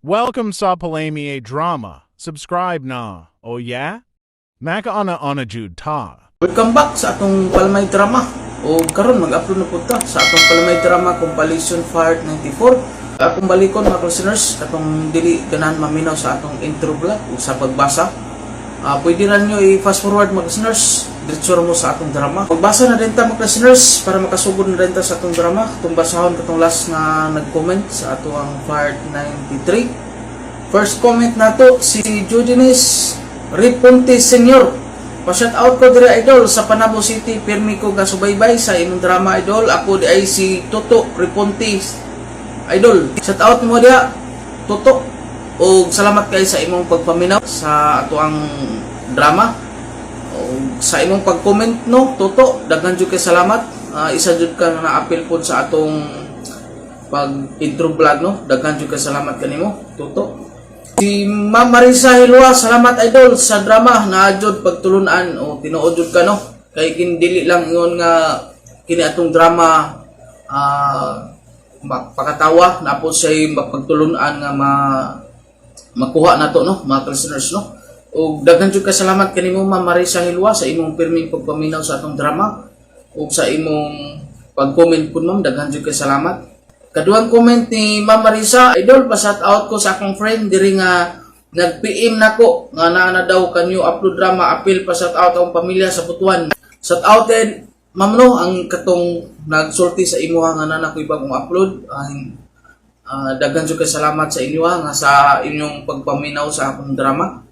Welcome sa Palami Drama. Subscribe na. Oh yeah? Makauna-una jud ta. Welcome back sa atong Palmay Drama. O karon mag-upload na pud ta sa atong Palmay Drama Compilation Part 94. Akong balikon, mga listeners, atong dili ganahan maminaw sa atong intro vlog o sa pagbasa. Pwede na nyo i-fast forward, mga listeners, diretso ra mo sa atong drama. Magbasa na din ta, mga listeners, para makasugod na din ta sa atong drama. Itong basahon katong last nga nag-comment sa atong part 93. First comment nato si Judenis Riponte Senior. Pa-shout out ko dire, idol, sa Panabo City, pirmi ko gasubaybay sa imong drama, idol. Ako di ay si Toto Riponte, idol. Shout out mo diha, Toto. Og salamat kay sa imong pagpaminaw sa atoang drama. Og sa imong pag-comment no, Toto, daghan jud kay salamat. Isa jud ka nga naapil pod sa atong pag intro vlog no. Daghan jud kay salamat kanimo, Toto. Si Ma'am Marisa Hilwa, salamat idol sa drama na jud pagtulunan o tinuod jud ka no. Kay dili lang ingon nga kini atong drama pakatawa na po siya pagtulunan nga makuha nato no, mga listeners no. Ug daghan jud ka salamat kanimo, Ma'am Marisa Hilwa, sa imong pirming pagpaminaw sa atong drama ug sa imong pag-comment pud, ma'am, daghan jud ka salamat. Kaduhang comment ni Ma'am Marisa, "Idol, pa-shout out ko sa akong friend diri nga nag-PM nako nga naa na daw ka new upload drama, apil pa shout out akong pamilya sa Butuan." Shout out din, ma'am no, ang katong nagsulti sa imuha nga naa na ko'y bagong upload. Ang daghan jud kay salamat sa inyo nga sa inyong pagpaminaw sa akong drama.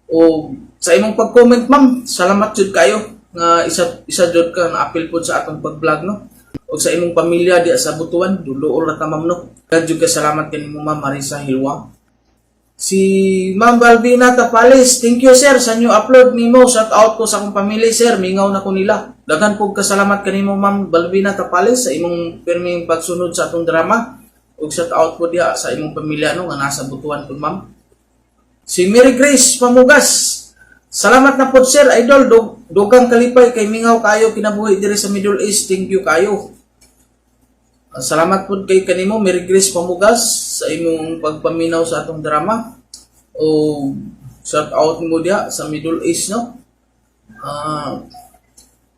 O sa imong pag-comment, ma'am, salamat jud kayo nga isa isa jud ka na apil pod sa atong pag-vlog no. O sa imong pamilya diya sa Butuan, dulool ra ta, ma'am no. Daghan jud kay salamat kanimo, Ma'am Marisa Hilwa. Si Ma'am Balbina Tapales, "Thank you sir sa new upload nimo. Shout out ko sa akong pamilya, sir, mingaw na ko nila." Daghan pug kasalamat kanimo, Ma'am Balbina Tapales, sa imong pirming pagsunod sa atong drama. Ug shout out po diha sa imong pamilya no nga nasa Butuan pud, ma'am. Si Mary Grace Pamugas. "Salamat na po sir, idol. Dugang kalipay kay mingaw kayo kinabuhi diri sa Middle East. Thank you kayo." Salamat po kay kanimo, Mary Grace Pamugas, sa imong pagpaminaw sa atong drama. O shout out mo diha sa Middle East no.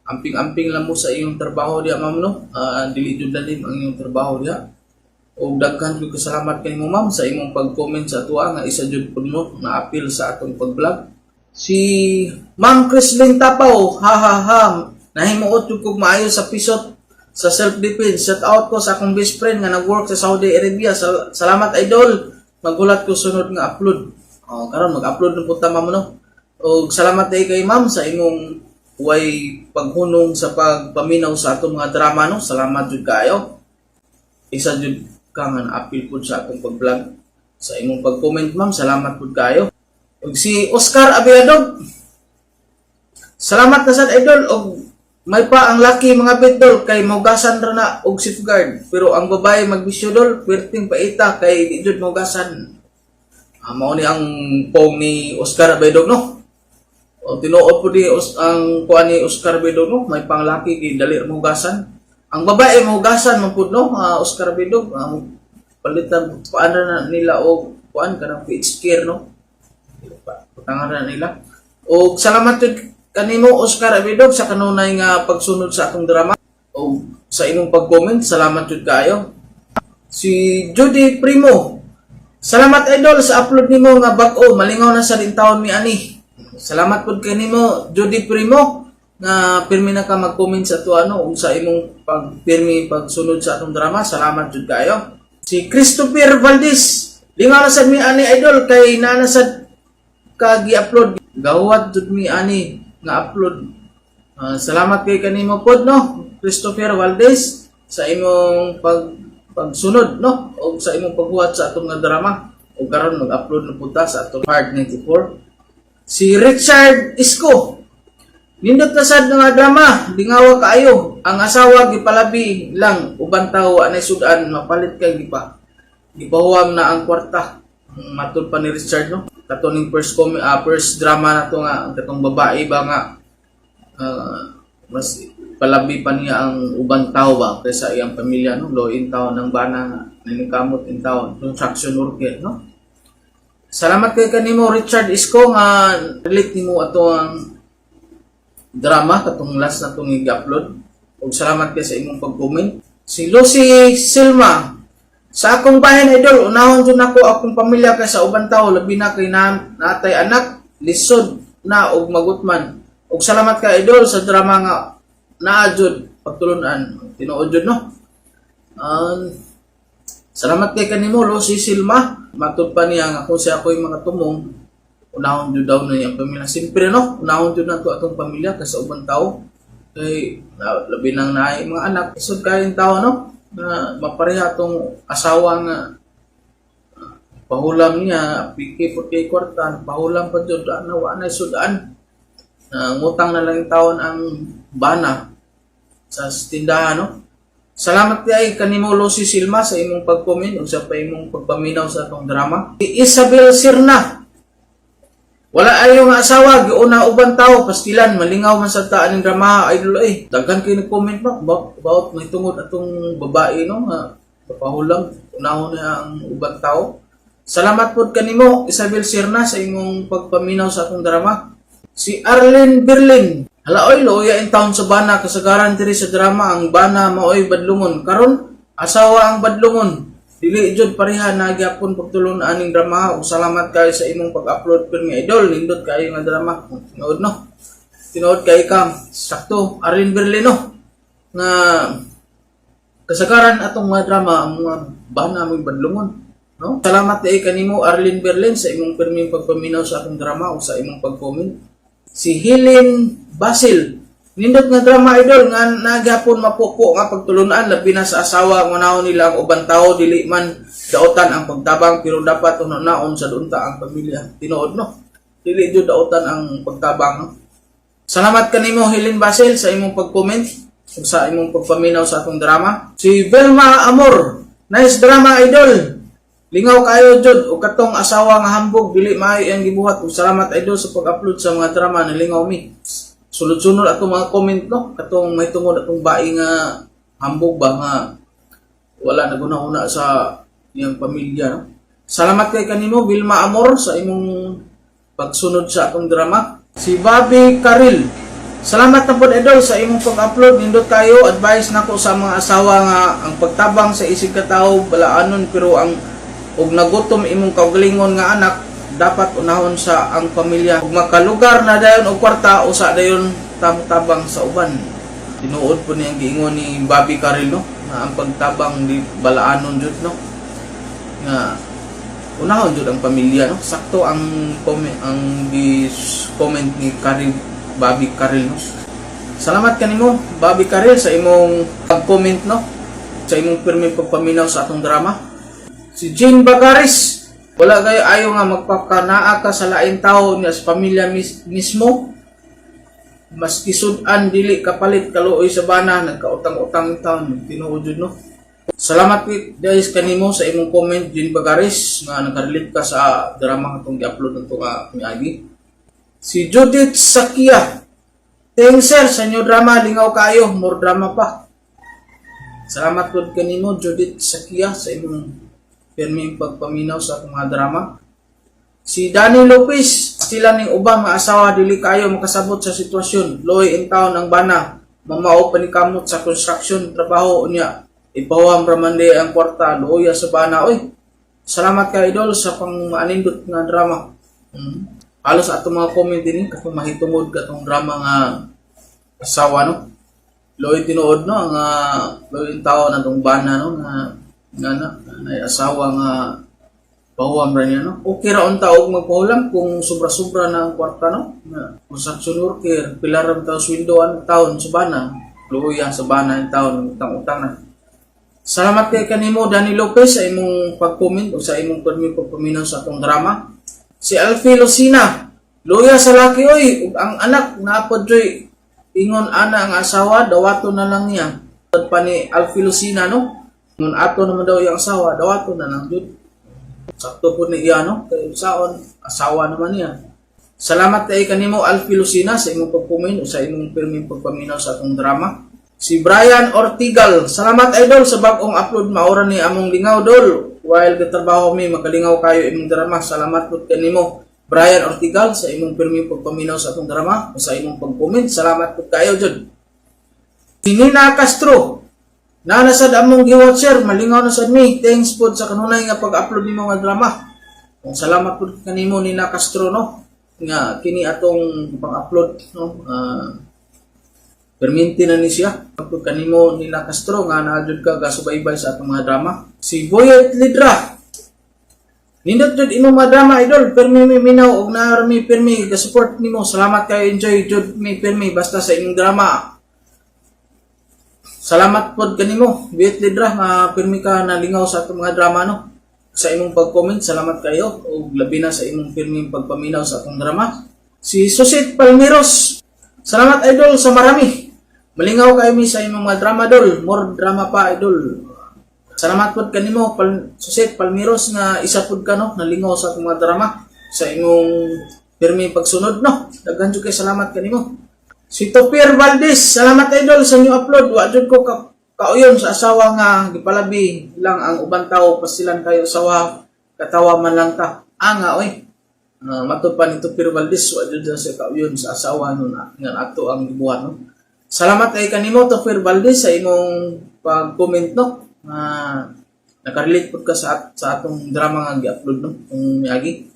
Amping-amping lang mo sa iyong trabaho diha, ma'am no. Dili jud lalim ang iyong trabaho diha. O daghan jud kasalamat kanimo, ma'am, sa imong pag-comment sa atoa nga isa jud pud mo na appeal sa atong pag-vlog. Si Ma'am Chrislyn Tapaw, "Ha ha ha, nahimuot jud kog maayo sa pisot sa self-defense. Shout out ko sa akong best friend nga nag-work sa Saudi Arabia. Salamat idol. Magulat ko sunod nga upload." Oh, karon mag-upload na pud ta, ma'am no. Og salamat day kay ma'am sa imong way paghunong sa pagpaminaw sa atong mga drama no. Salamat jud kaayo. Isa jud ka nga na-appeal pud sa atong pag-vlog. Sa imong pag-comment, ma'am, salamat pud kaayo. Ug si Oscar Abiadog, "Salamat na sad idol, og may pa ang laki mga bitdol kay mogasan ra na og safeguard, pero ang babae magbisyo dol, perting paita kay di jud mogasan." Mao ni ang pong ni Oscar Abiadog no. O tinuod po di ang kuan ni Oscar Abiadog no, may panglaki kay dali ra mogasan. Ang babae mogasan man pud no, Oscar Abiadog, palitan paano na nila og kuan kanang PH care no. Patangan na nila. Og salamat jud kanimo, Oscar Abidog, sa kanunay nga pagsunod sa atong drama. O sa imong pag-comment, salamat jud kaayo. Si Judy Primo. "Salamat idol sa upload nimo nga bag-o, malingaw na sa taon mi ani." Salamat pud kanimo, Judy Primo, nga pirmi na ka mag-comment sa ato ano ug sa imong pagpirmi pagsunod sa atong drama. Salamat jud kaayo. Si Christopher Valdez. "Lingaw na sad mi ani idol kay naa na sad ka gi-upload. Gahuwat jud mi ani nga upload." Salamat kay kanimo pod no, Christopher Valdez, sa imong pagsunod no o sa imong paghuwat sa atong nga drama. Ug karon mag-upload na pud ta sa atong part 94. Si Richard Isko. "Nindot na sad nga drama, lingawa kaayo. Ang asawa gipalabi lang uban tawo anay sudan mapalit kay gipahuwam na ang kwarta." Matud pa ni Richard no. Kato ning first drama na to nga ang katong babae ba nga mas Palabi pa niya ang ubang tao ba kaysa iyang pamilya, no? Luoy intawon ang bana nga naningkamot intawon construction worker, no? Salamat kay kanimo, Richard Isko, nga relate nimo ato ang drama katong last na itong i-upload. Ug salamat kay sa imong pag-comment. Si Lucy Silma, "Sa akong bahin, idol, unahon jud nako akong pamilya kaysa uban tao, labi na kay na natay anak, lisod na og magutman. Ug salamat ka, idol, sa drama nga naa jud pagtulunan." Tinuod jud, no? Salamat kay kanimo, Lucy Silma. Matud pa niya nga kung siya ako'y mga tumong, unahon jud daw na iyang pamilya. Siyempre, no, unahon jud nato atong pamilya kaysa ubang tao. Kay labi nang naay mga anak, isod kayong tao, no, na mapareha atong asawa nga pahulam niya, piki po kay kwarta, pahulam pa jud na wa na sudan. Na ngutang na lang taon ang bana sa tindahan, no? Salamat kay kanimo, Lucy Silma, sa imong pag-comment ug sa pa imong pagpaminaw sa atong drama. Si Isabel Sirna. "Wala ayo nga asawa, giuna uban tao, pastilan, malingaw man sa taan ng drama, idol eh." Daghan kay nag-comment ba about may tungod atong babae, no, nga papahulam, unahon na ang uban tao. Salamat pod kanimo, Isabel Sirna, sa imong pagpaminaw sa atong drama. Si Arlene Berlin. "Hala oy, luoya in town sa bana, kasagaran diri sa drama ang bana maoy badlungon. Karon asawa ang badlungon. Dili jud pareha na gyapon pagtulon aning drama. Ug salamat kayo sa imong pag-upload pirmi, idol. Nindot kayo nga drama." Tinuod, no? Tinuod kay ka. Sakto, Arlene Berlin, no? Nga kasagaran atong mga drama ang mga bana mo'y badlungon. No? Salamat kay kanimo, Arlene Berlin, sa imong pirming pagpaminaw sa atong drama o sa imong pag-comment. Si Helen Basil. "Nindot nga drama, idol, nga nagyapon mapupo nga pagtulunan, labi na sa asawa, ngunahon nila ang uban tao. Dili man daotan ang pagtabang, pero dapat naon sa dunta ang pamilya." Tinuod, no? Dili jud daotan ang pagtabang, no? Salamat kanimo, Helen Basil, sa imong pag-comment ug sa imong pagpaminaw sa atong drama. Si Velma Amor. "Nice drama, idol. Lingaw kayo jud ug katong asawa nga hambog, dili maayo ang gibuhat. Ug salamat, idol, sa pag-upload sa mga drama, nalingaw mi." Sunod-sunod atong mga comment, no, katong may tungod atong bae nga hambog ba nga wala na guna-una sa iyang pamilya, no. Salamat kay kanimo, Vilma Amor, sa imong pagsunod sa atong drama. Si Bobby Karil. "Salamat na pod, idol, sa imong pag-upload. Nindot kayo. Advice nako sa mga asawa nga ang pagtabang sa isig ka tawo balaanon, pero ang ug nagutom imong kaugalingon nga anak, dapat unahon sa ang pamilya. Ug makalugar na dayon og kwarta, usa dayon tabang sa uban." Tinuod po niyang giingon ni Bobby Karil, no, na ang pagtabang di balaanon jud, no, nga unahon jud ang pamilya, no? Sakto ang comment, ang gi comment ni Karil, Bobby Karil, no? Salamat kanimo, Bobby Karil, sa imong pag-comment, no, sa imong pirming pagpaminaw sa atong drama. Si Jean Bagaris. "Wala kayo ayo nga magpakanaa ka sa lain tao niya sa pamilya mismo. Maski sudan dili kapalit, kaluoy sa bana, nagkautang-utang taon." Tinuod jud, no? Salamat guys kanimo sa imong comment, Jean Bagaris, nga nakarelate ka sa drama nga itong gi-upload nito nga miagi. Si Judith Sakia. "Thanks, sir, sa inyo drama, lingaw kayo, more drama pa." Salamat pud kanimo, Judith Sakia, sa imong pirming pagpaminaw sa atong mga drama. Si Danny Lopez, "Sila ning ubang mga asawa dili kayo makasabot sa sitwasyon. Luoy in town ang bana. Mamao panikamot sa construction trabaho unya. Ipawam ra man di ang kwarta, luoya sa bana oy. Salamat ka, idol, sa pang maanindot nga drama." Halos ato mga comment din katong mahitungod katong drama nga asawa, no. Luoy tinuod, no, nga luoy in taon atong bana, no, nga nga na, na asawa nga pahuwam ra niya, no. Okay ra unta og magpahulam kung sobra-sobra na ang kwarta, no. Nga construction worker, pila ra taw sweldo ang taon sa bana. Luoya sa bana ang taon, utang-utang na. Salamat kay kanimo, Danny Lopez, sa imong pag-comment o sa imong permi pagpaminaw sa atong drama. Si Alfie Lucina, "Luya sa laki oy, ug ang anak napod joy ingon ana ang asawa, dawato na lang niya." Pa ni Alfie Lucina, no? Ingon ato naman daw yung asawa, dawato na lang jud. Sakto po ni iya, no? Kay saon, asawa naman niya. Salamat kay kanimo, Alfie Lucina, sa imong pag-comment o sa imong pirming pagpaminaw sa atong drama. Si Brian Ortigal, "Salamat, idol, sa bagong upload, maura ni among lingaw, dol. While gatrabaho mi, makalingaw kayo imong drama." Salamat pud kanimo, Brian Ortigal, sa imong pirmi pagpaminaw sa atong drama, sa imong pag-comment. Salamat pud kayo jud. Si Nina Castro, "Naa na sad among giwat, sir, malingaw na sad mi. Thanks pod sa kanunay nga pag-upload nimo nga drama." Kung salamat pud kanimo, Nina Castro, no, nga kini atong pang-upload, no. Perminti na ni siya. Pag kanimo, Nina Castro, nga naa jud ka gasubaybay sa atong mga drama. Si Boyet Lidra, "Nindot jud imong mga drama, idol, permi mi minaw og naa mi permi ga-support nimo. Salamat kayo, enjoy jud mi permi basta sa imong drama." Salamat pod kanimo, Boyet Lidra, nga permi ka nalingaw sa atong mga drama, no. Sa imong pag-comment, salamat kayo ug labi na sa imong pirming pagpaminaw sa atong drama. Si Susit Palmiros, "Salamat, idol, sa marami. Malingaw kayo mi sa imong mga drama, dol. More drama pa, idol." Salamat pod kanimo, Susit Palmiros, nga isa pod ka, no, nalingaw sa atong mga drama sa imong pirmi pagsunod, no. Daghan jud kay salamat kanimo. Si Topir Valdez, "Salamat, idol, sa new upload. Wa jud ko kauyon sa asawa nga gipalabi lang ang uban tawo, pasilan kayo asawa, katawa man lang ta." Ah nga oy. Matod pa ni Topir Valdez, wa jud sa kauyon sa asawa, no, na nga ato ang gibuhat, no. Salamat kay kanimo, Topir Valdez, sa imong pag-comment, no. Nga nakarelate pud ka sa atong drama nga gi-upload, no, kung miagi.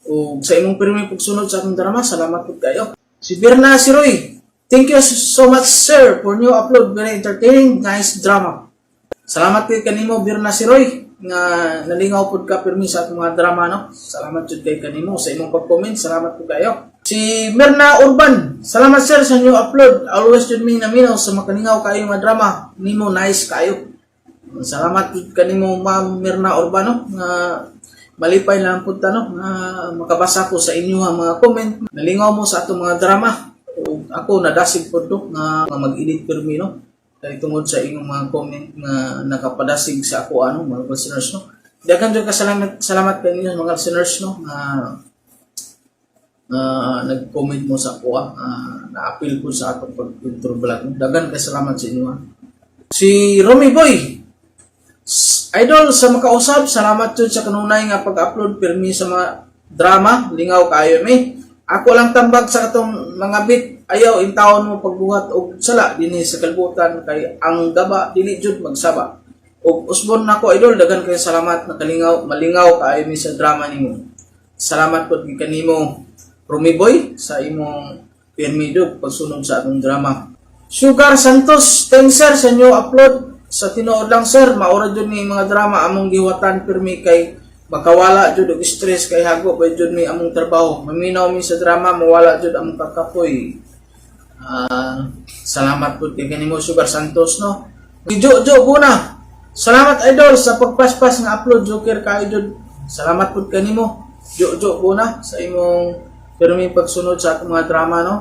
Ug sa imong pirmi pagsunod sa atong drama, salamat pud kayo. Si Birna Siroy, "Thank you so much, sir, for new upload. Very entertaining, nice drama." Salamat kay kanimo, Birna Siroy, nga nalingaw pud ka pirmi sa atong mga drama, no. Salamat jud kay kanimo sa imong pag-comment. Salamat pud kayo. Si Mirna Urban, "Salamat, sir, sa new upload. Always jud mi naminaw sa makalingaw kayo nga drama nimo, nice kayo." Salamat jud kanimo, Ma'am Mirna Urban, no, nga malipay lang pud ta, no, nga makabasa ko sa inyo ang mga comment. Nalingaw mo sa atong mga drama. Ug ako nadasig pud to nga mag-edit pirmi, no. Kay tungod sa inyong mga comment nga nakapadasig sa ako ano mga listeners, no. Daghan jud ka salamat, salamat kay inyo mga listeners, no, nga nag-comment mo sa ako, na-appeal ko sa atong pag-intro vlog. Daghan kay salamat sa inyo, ah. Si Romy Boy, "Idol sa makausab, salamat jud sa kanunay nga pag-upload pirmi sa mga drama, lingaw kayo mi. Ako lang tambag sa katong mga bit, ayaw intawon mo pagbuhat og sala dinhi sa kalibutan kay ang gaba dili jud magsaba. Og usbon nako, idol, daghan kayo salamat, nakalingaw, malingaw kaayo mi sa drama nimo." Salamat pod gid kanimo, Romy Boy, sa imong pirmi jud pagsunod sa atong drama. Sugar Santos, "Thanks, sir, sa new upload. Sa tinuod lang, sir, maura jud ni mga drama among giwatan pirmi kay makawala jud og stress kay hago pa jud mi among trabaho. Maminaw mi sa drama, mawala jud among kakapoy." Ah, salamat pud kay kanimo, Sugar Santos, no. Si Jojo Buna, "Salamat, idol, sa pagpaspas nga upload, joker kayo jud." Salamat pud kanimo, Jojo Buna, sa imong pirmi pagsunod sa atong mga drama, no.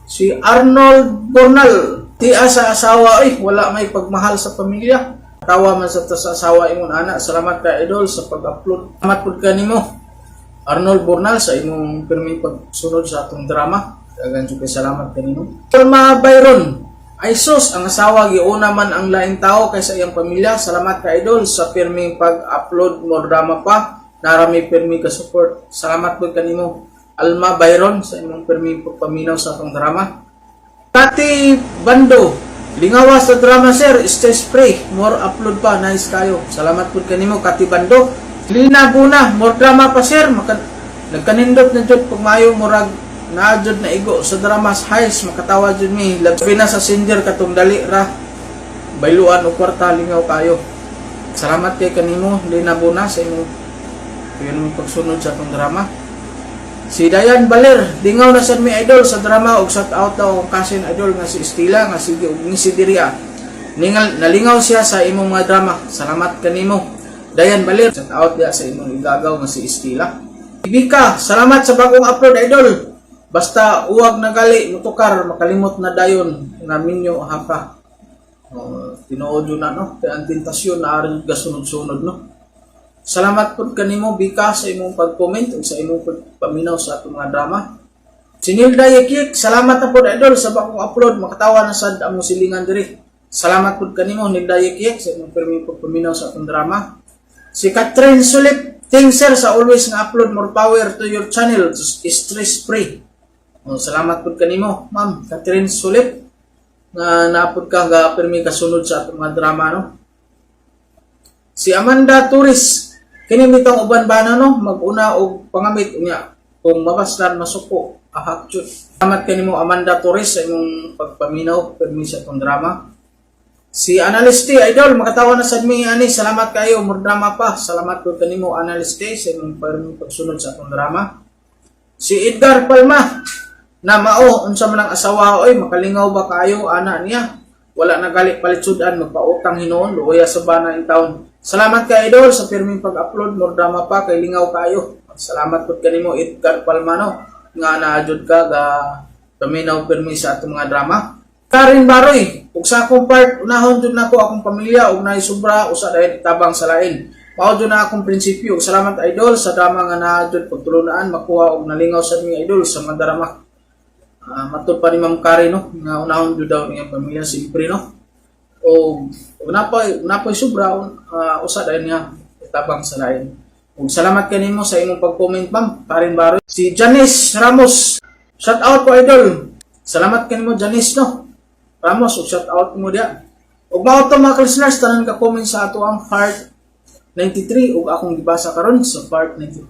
Si Arnold Bornal, "Tia sa asawa ay wala may pagmahal sa pamilya. Tawa man sa ta sa asawa imong anak. Salamat ka, idol, sa pag-upload." Salamat pud kanimo, Arnold Bornal, sa imong pirmi pagsunod sa atong drama. Daghan jud kay salamat kanimo. Alma Byron, "Ay sus, ang asawa giuna man ang laing tao kaysa iyang pamilya. Salamat ka, idol, sa pirming pag-upload, more drama pa. Narami pirmi ka support." Salamat pud kanimo, Alma Byron, sa imong pirming pagpaminaw sa atong drama. Tati Bando, "Lingawa sa drama, sir, stress free, more upload pa, nice kayo." Salamat pud kanimo, Kati Bando. Lina Buna, "More drama pa, sir, maka, nagkanindot na jud pag mayo, murag naa jud na igo sa dramas highs, makatawa jud mi, labi na sa singer katong dali ra bayluan og kwarta, lingaw kayo." Salamat kay kanimo, Lina Buna, sa imong yun pagsunod sa atong drama. Si Dayan Baler, "Dingaw na sad mi, idol, sa drama og shout out daw akong cousin, idol, nga si Estela nga sige og ni si Diria. Ningal nalingaw siya sa imong mga drama." Salamat kanimo, Dayan Baler. Shout out diya sa imong igagaw nga si Estela. Ibika, "Salamat sa bagong upload, idol. Basta uwag na gali mutukar, makalimot na dayon nga minyo hapa." Oh, tinuod yun na, no. Kaya ang tentasyon na aron gasunod-sunod, no. Salamat pud kanimo, Bika, sa imong pag-comment ug sa imong pagpaminaw sa atong mga drama. Si Nilda Yekik, salamat na po idol sa bakong upload, makatawa na sad among silingan diri. Salamat pud kanimo Nilda Yekik sa imong pirmi pagpaminaw sa atong drama. Si Catherine Sulip, thanks sir sa always nga upload, more power to your channel, stress free. Oh, salamat pud kanimo, Ma'am Catherine Sulip, nga naapod ka nga pirmi kasunod sa atong mga drama, no. Si Amanda Torres, kini bitong uban bana, no, maguna og pangamit, unya kung mabaslan masuko ahak jud. Salamat kanimo Amanda Torres sa imong pagpaminaw pirmi sa atong drama. Si Analyst T, idol, makatawa na sad mi ani. Salamat kayo, more drama pa. Salamat pud kanimo Analyst T sa imong pagsunod sa atong drama. Si Edgar Palma, na mao unsa man ang asawa oy, makalingaw ba kayo ana niya? Wala na gali palitsud-an, magpautang hinuon, luoya sa bana in town. Salamat kay idol sa pirming pag-upload, more drama pa kay lingaw kayo. Salamat pud kanimo Edgar Palma, no, nga naadjud ka ga paminaw pirmi sa atong mga drama. Karen Baroy, ug sa akong part, unahon jud nako akong pamilya ug naay sobra usa dahil itabang sa lain. Mao jud na akong prinsipyo. Salamat idol sa drama nga naa jud pagtulunaan makuha og nalingaw sa mi idol sa mga drama. Matod pa ni Ma'am Karen, no, nga unahon jud daw niyang pamilya siyempre, no. O ug napay sobra, usa dahil niya itabang sa lain. Ug salamat kanimo sa imong pag-comment, Ma'am Karen Baroy. Si Janice Ramos, shout out po idol. Salamat kanimo Janice, no. Ramos, ug shout out mo diya. Ug mao to mga listeners, tanan ka comment sa ato ang part 93 ug akong gibasa karon sa part 94.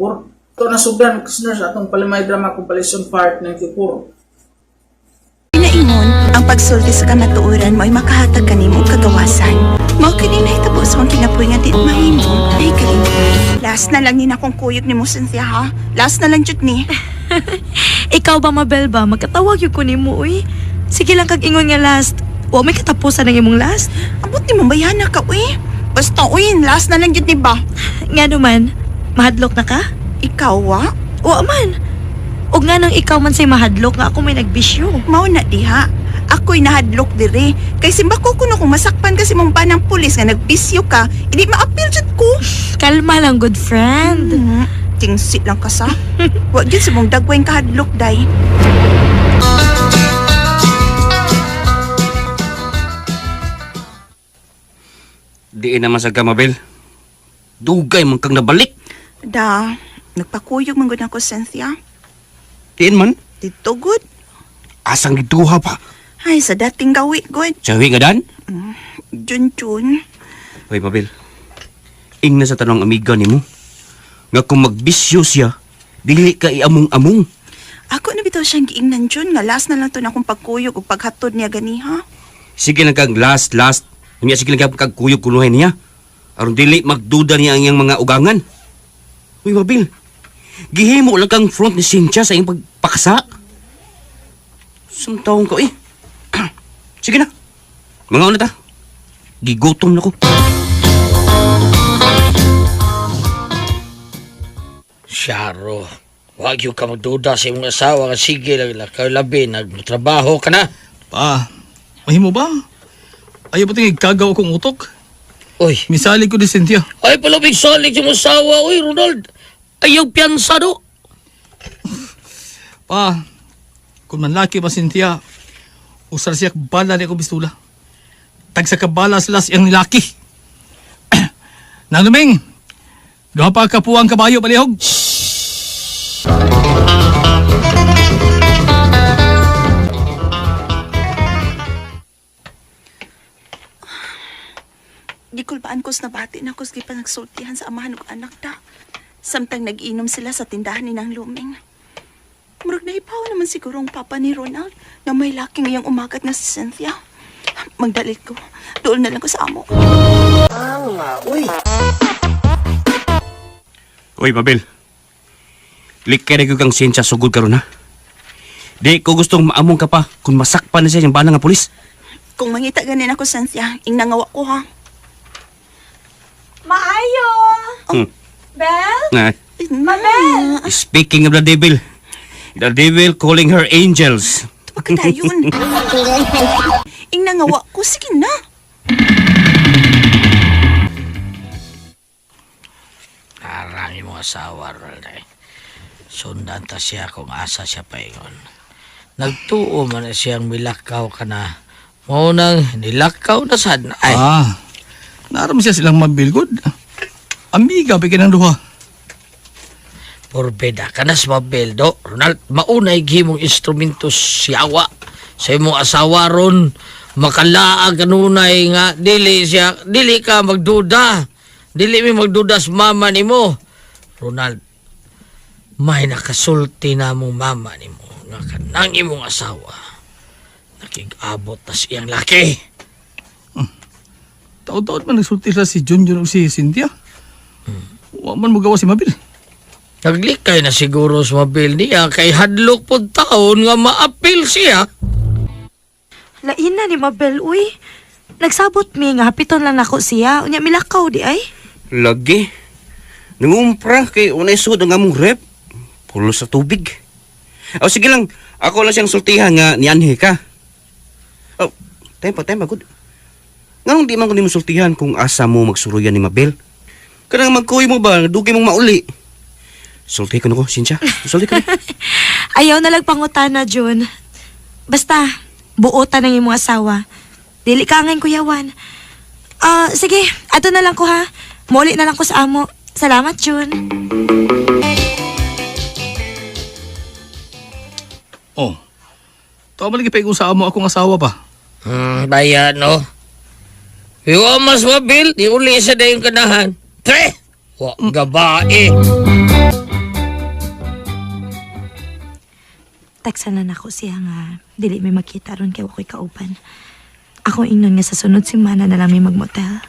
Ito na sugdan listeners atong Palimay Drama Compilation part 94. Pinaingon, ang pagsulti sa kamatuoran mo ay makahatag kanimo og kagawasan. Mao kini nahitabo sa akong kinabuhi nga di mahimo ay kalipay. Last na lang ni na akong kuyog ni mo, Cynthia, ha. Last na lang jud ni. Ikaw ba, Mabel ba? Magkatawag yung kunin mo, uy. Sige lang kag ingon nga last. Wa may katapusan ng imong last. Abot ni mo bayana ka uy. Basta uy, last na lang jud ni ba. Nga naman, mahadlok na ka? Ikaw wa? Wa man. Og nga nang ikaw man say mahadlok nga ako may nagbisyo. Mao na diha. Ako'y nahadlok dire. Kay simba ko kuno kung masakpan kasi mong panang pulis nga nagbisyo ka, hindi maapil jud ko. Kalma lang, good friend. Tingsi lang ka sa. Wa gyud sa mong dagway kahadlok day. Diin naman sa Gamabel. Dugay man kang nabalik. Da, nagpakuyog man gud ako, Cynthia. Diin man. Dito good. Asang giduha pa. Ay, sa dating gawi good. Sawi nga dan. Jun Jun. Hoy, Mabel. Ingna sa tanong amiga nimo. Nga kung magbisyo siya, dili ka iamong-among. Ako na bitaw siyang giingnan Jun nga last na lang to na akong pagkuyog ug paghatod niya ganiha. Sige lang kang last, last. Unya sige lang kang kuyog kunuhay niya. Aron dili magduda niya ang iyang mga ugangan. Uy, Mabel. Gihimo lang kang front ni Cynthia sa iyang pagpakasa. Samtaon ka eh. Sige na. Mga una ta. Gigutom na ko. Syaro, wag yung ka magduda sa imong asawa nga sige lang lang kayo labi, nagtrabaho ka na. Pa, mahimo ba? Ayaw pa tingin kagaw akong utok. Uy, Misali ko di Cynthia. ay palabig salig sa imong asawa, uy Ronald. Ayaw piyansa do. Pa, kung manlaki pa Cynthia, usar siya bala ni akong pistula. Tag sa kabala sila siyang nilaki. Nang luming, duha pa kapuang kabayo palihog. Gikulbaan ko sa nabati na ko sa nagsultihan sa amahan ug anak ta. Samtang nag-inom sila sa tindahan ni Nang Luming. Murag nahipaw naman siguro ang papa ni Ronald na may laki ngayong umagat nga si Cynthia. Magdalit ko. Dool na lang ko sa amo. Uy, Mabel. Likay na kang sensya sugod karon ha. Di ko gustong maamong ka pa kung masakpan na siya yung bana nga pulis. Kung mangita ganin ako, Cynthia, ingnangawa ko ha. Maayo! Bel? Ah, Mabel! speaking of the devil calling her angels. Pagkadayon. Ingnangawa ko, sige na. Arang imong asawa, Ronald. Eh. Sundan ta siya kung asa siya paingon. Nagtuo man na siyang milakaw ka na. Mao nang nilakaw na sad na ay. Ah, naram siya silang mabilgod. Amiga, bigyan ng duha. Porbeda ka na sa Mabel, do. Ronald, maunay gihimong instrumento siyawa sa imong asawa ron. Makalaag kanunay nga dili siya, dili ka magduda. Dili mi magduda sa mama nimo. Ronald, may nakasulti na mong mama nimo nga kanang imong asawa. Nakig-abot na siyang laki. Taod-taod man nagsulti sila si Junjun o si Cynthia. Wa man mo gawa si Mabil. Naglikay na siguro sa Mabel niya kay hadlok pod taon nga maapil siya. Lain na ni Mabel, uy. Nagsabot mi nga hapiton lang nako siya. Unya milakaw di ay. Lagi. Nangumpra kay unay sud ang among rep. Pulo sa tubig. O sige lang, ako lang siyang sultihan nga nianhi ka. Oh, time pa, good. Nganong di man ko nimo sultihan kung asa mo magsuruyan ni Mabel? Kanang magkuy mo ba, dugay mong mauli. Sulti ko nako, Cynthia. Sulti ko. Ayaw na lang pangutana, June. Basta, buotan ng imong asawa. Dili ka angay kuyawan. Ah, sige, ato na lang ko ha. Muli na lang ko sa amo. Salamat, June. Oh. Tawa man lagi pa sa amo akong asawa ba? Bayan, no? Iwa mas mabil, di uli sa dayong kanahan. Tre! Wa gabae. Taksan na nako siya nga dili may makita ron kay wako'y kauban. Ako ingnon nga sa sunod semana na lang may magmotel.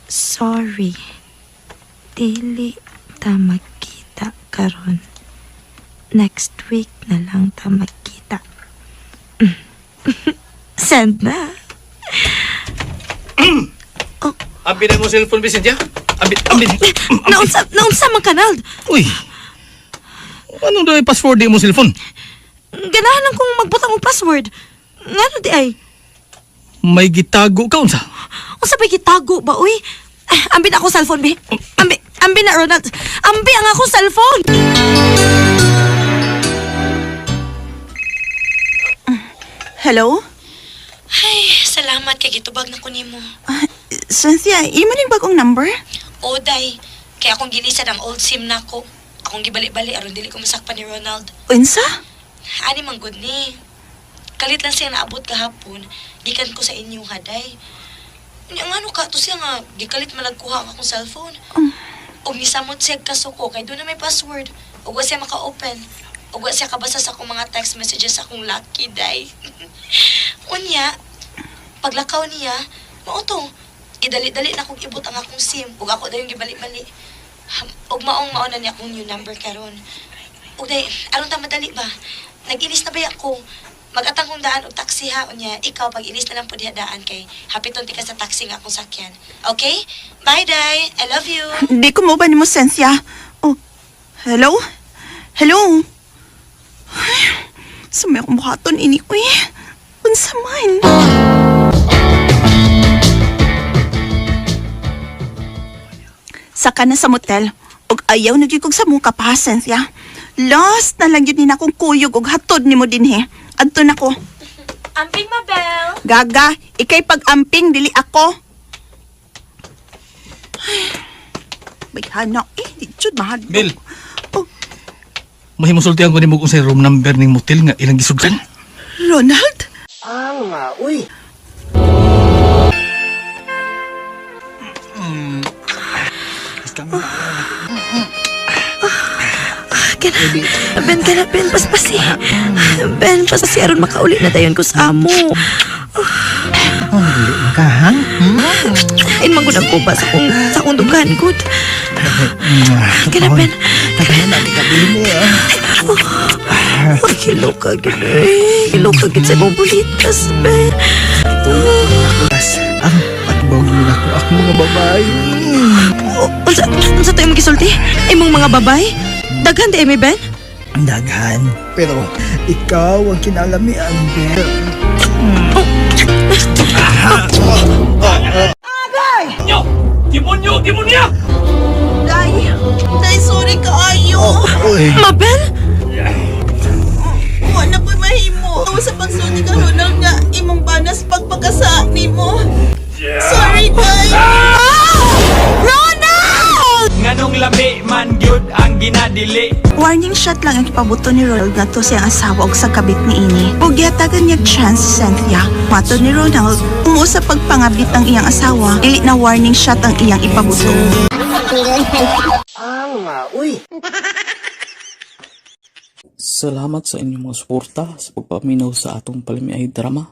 Sorry. Dili ta magkita karon. Next week na lang ta magkita. Send na. Abi na mo cellphone, Cynthia. Abi, abi. Naunsa man kanal. Uy. Anong daw password di mo cellphone? Ganahan lang kong magbutang og password. Ngano di ay? May gitago ka unsa? Unsa ba gitago ba uy? Ah, ambi na ako cellphone bi. Ambi, ambi na Ronald. Ambi ang akong cellphone. Hello? Ay, salamat kay gitubag na ko nimo. Ah, Cynthia, imo ning bagong number? Oday, kay akong gilisan ang old SIM nako. Akong gibali-bali aron dili ko masakpan ni Ronald. Unsa? Ani man gud ni. Kalit lang siya naabot kahapon, gikan ko sa inyo haday. Unya ngano ka to siya nga gikalit man nagkuha ang akong cellphone. Og nisamot siya kasuko kay doon na may password. Ug wa siya maka-open. Ug wa siya kabasa sa akong mga text messages sa akong lucky day. Unya, paglakaw niya, mao to. Gidali-dali na kong ibot ang akong SIM ug ako dayon gibali-bali. Ug maong mao na niya akong new number karon. Ug day, aron ta madali ba? Nag-ilis na ba ako? Mag-atang kong daan og taxi ha unya, ikaw pag ilis na lang pud diha daan kay hapiton ti ka sa taxi nga akong sakyan. Okay? Bye day. I love you. Di ko mo ba nimo, Cynthia? Oh, hello? Hello? Ay, sa may akong buhaton ini, uy. Unsa man? Saka na sa motel. Og ayaw na gyud kog sa muka pa, Cynthia. Lost na lang yun ni akong kuyog og hatod nimo dinhi. Adto na ko. Amping Mabel. Gaga, ikay pag-amping dili ako. Ay, bayhana eh, di jud mahadlok. Bill. Oh, Mahimong sultihan ko nimo kung sa room number ning motel nga ilang gisugdan. Ronald? Kana, Ben, kana, Ben, paspasi. Ben, paspasi, aron makauli na dayon ko sa amo. Ka, ha? In man gud ang kuba sa akong dugan, good. Kana, Ben. Tagayan natin kabili mo, ah. Oh, ay, hilo ka, gid. eh. Hilo ka, gid sa imong bulitas, Ben. Tas, ang patbong yun ako, ako mga babae. Oh, unsa to imong gisulti? Imong mga babay? Daghan di mi, Ben? Ang daghan. Pero, ikaw ang kinalamian, Bel. Nyo! Demonyo! Demonya! Day, day, sorry kaayo. Uy, Mabel? Nagsulti ka, Ronald, nga imong banas pagpakasa nimo. Sorry, day. Ah! Ronald! Nganong lami man gyud ang ginadili. Warning shot lang ang ipabuto ni Ronald ngadto sa iyang asawa og sa kabit ni ini. Ug gihatagan niya chance si Cynthia. Matod ni Ronald, kung sa pagpangabit ang iyang asawa, dili na warning shot ang iyang ipabuto. Salamat sa inyong mga suporta sa pagpaminaw sa atong palimiay drama.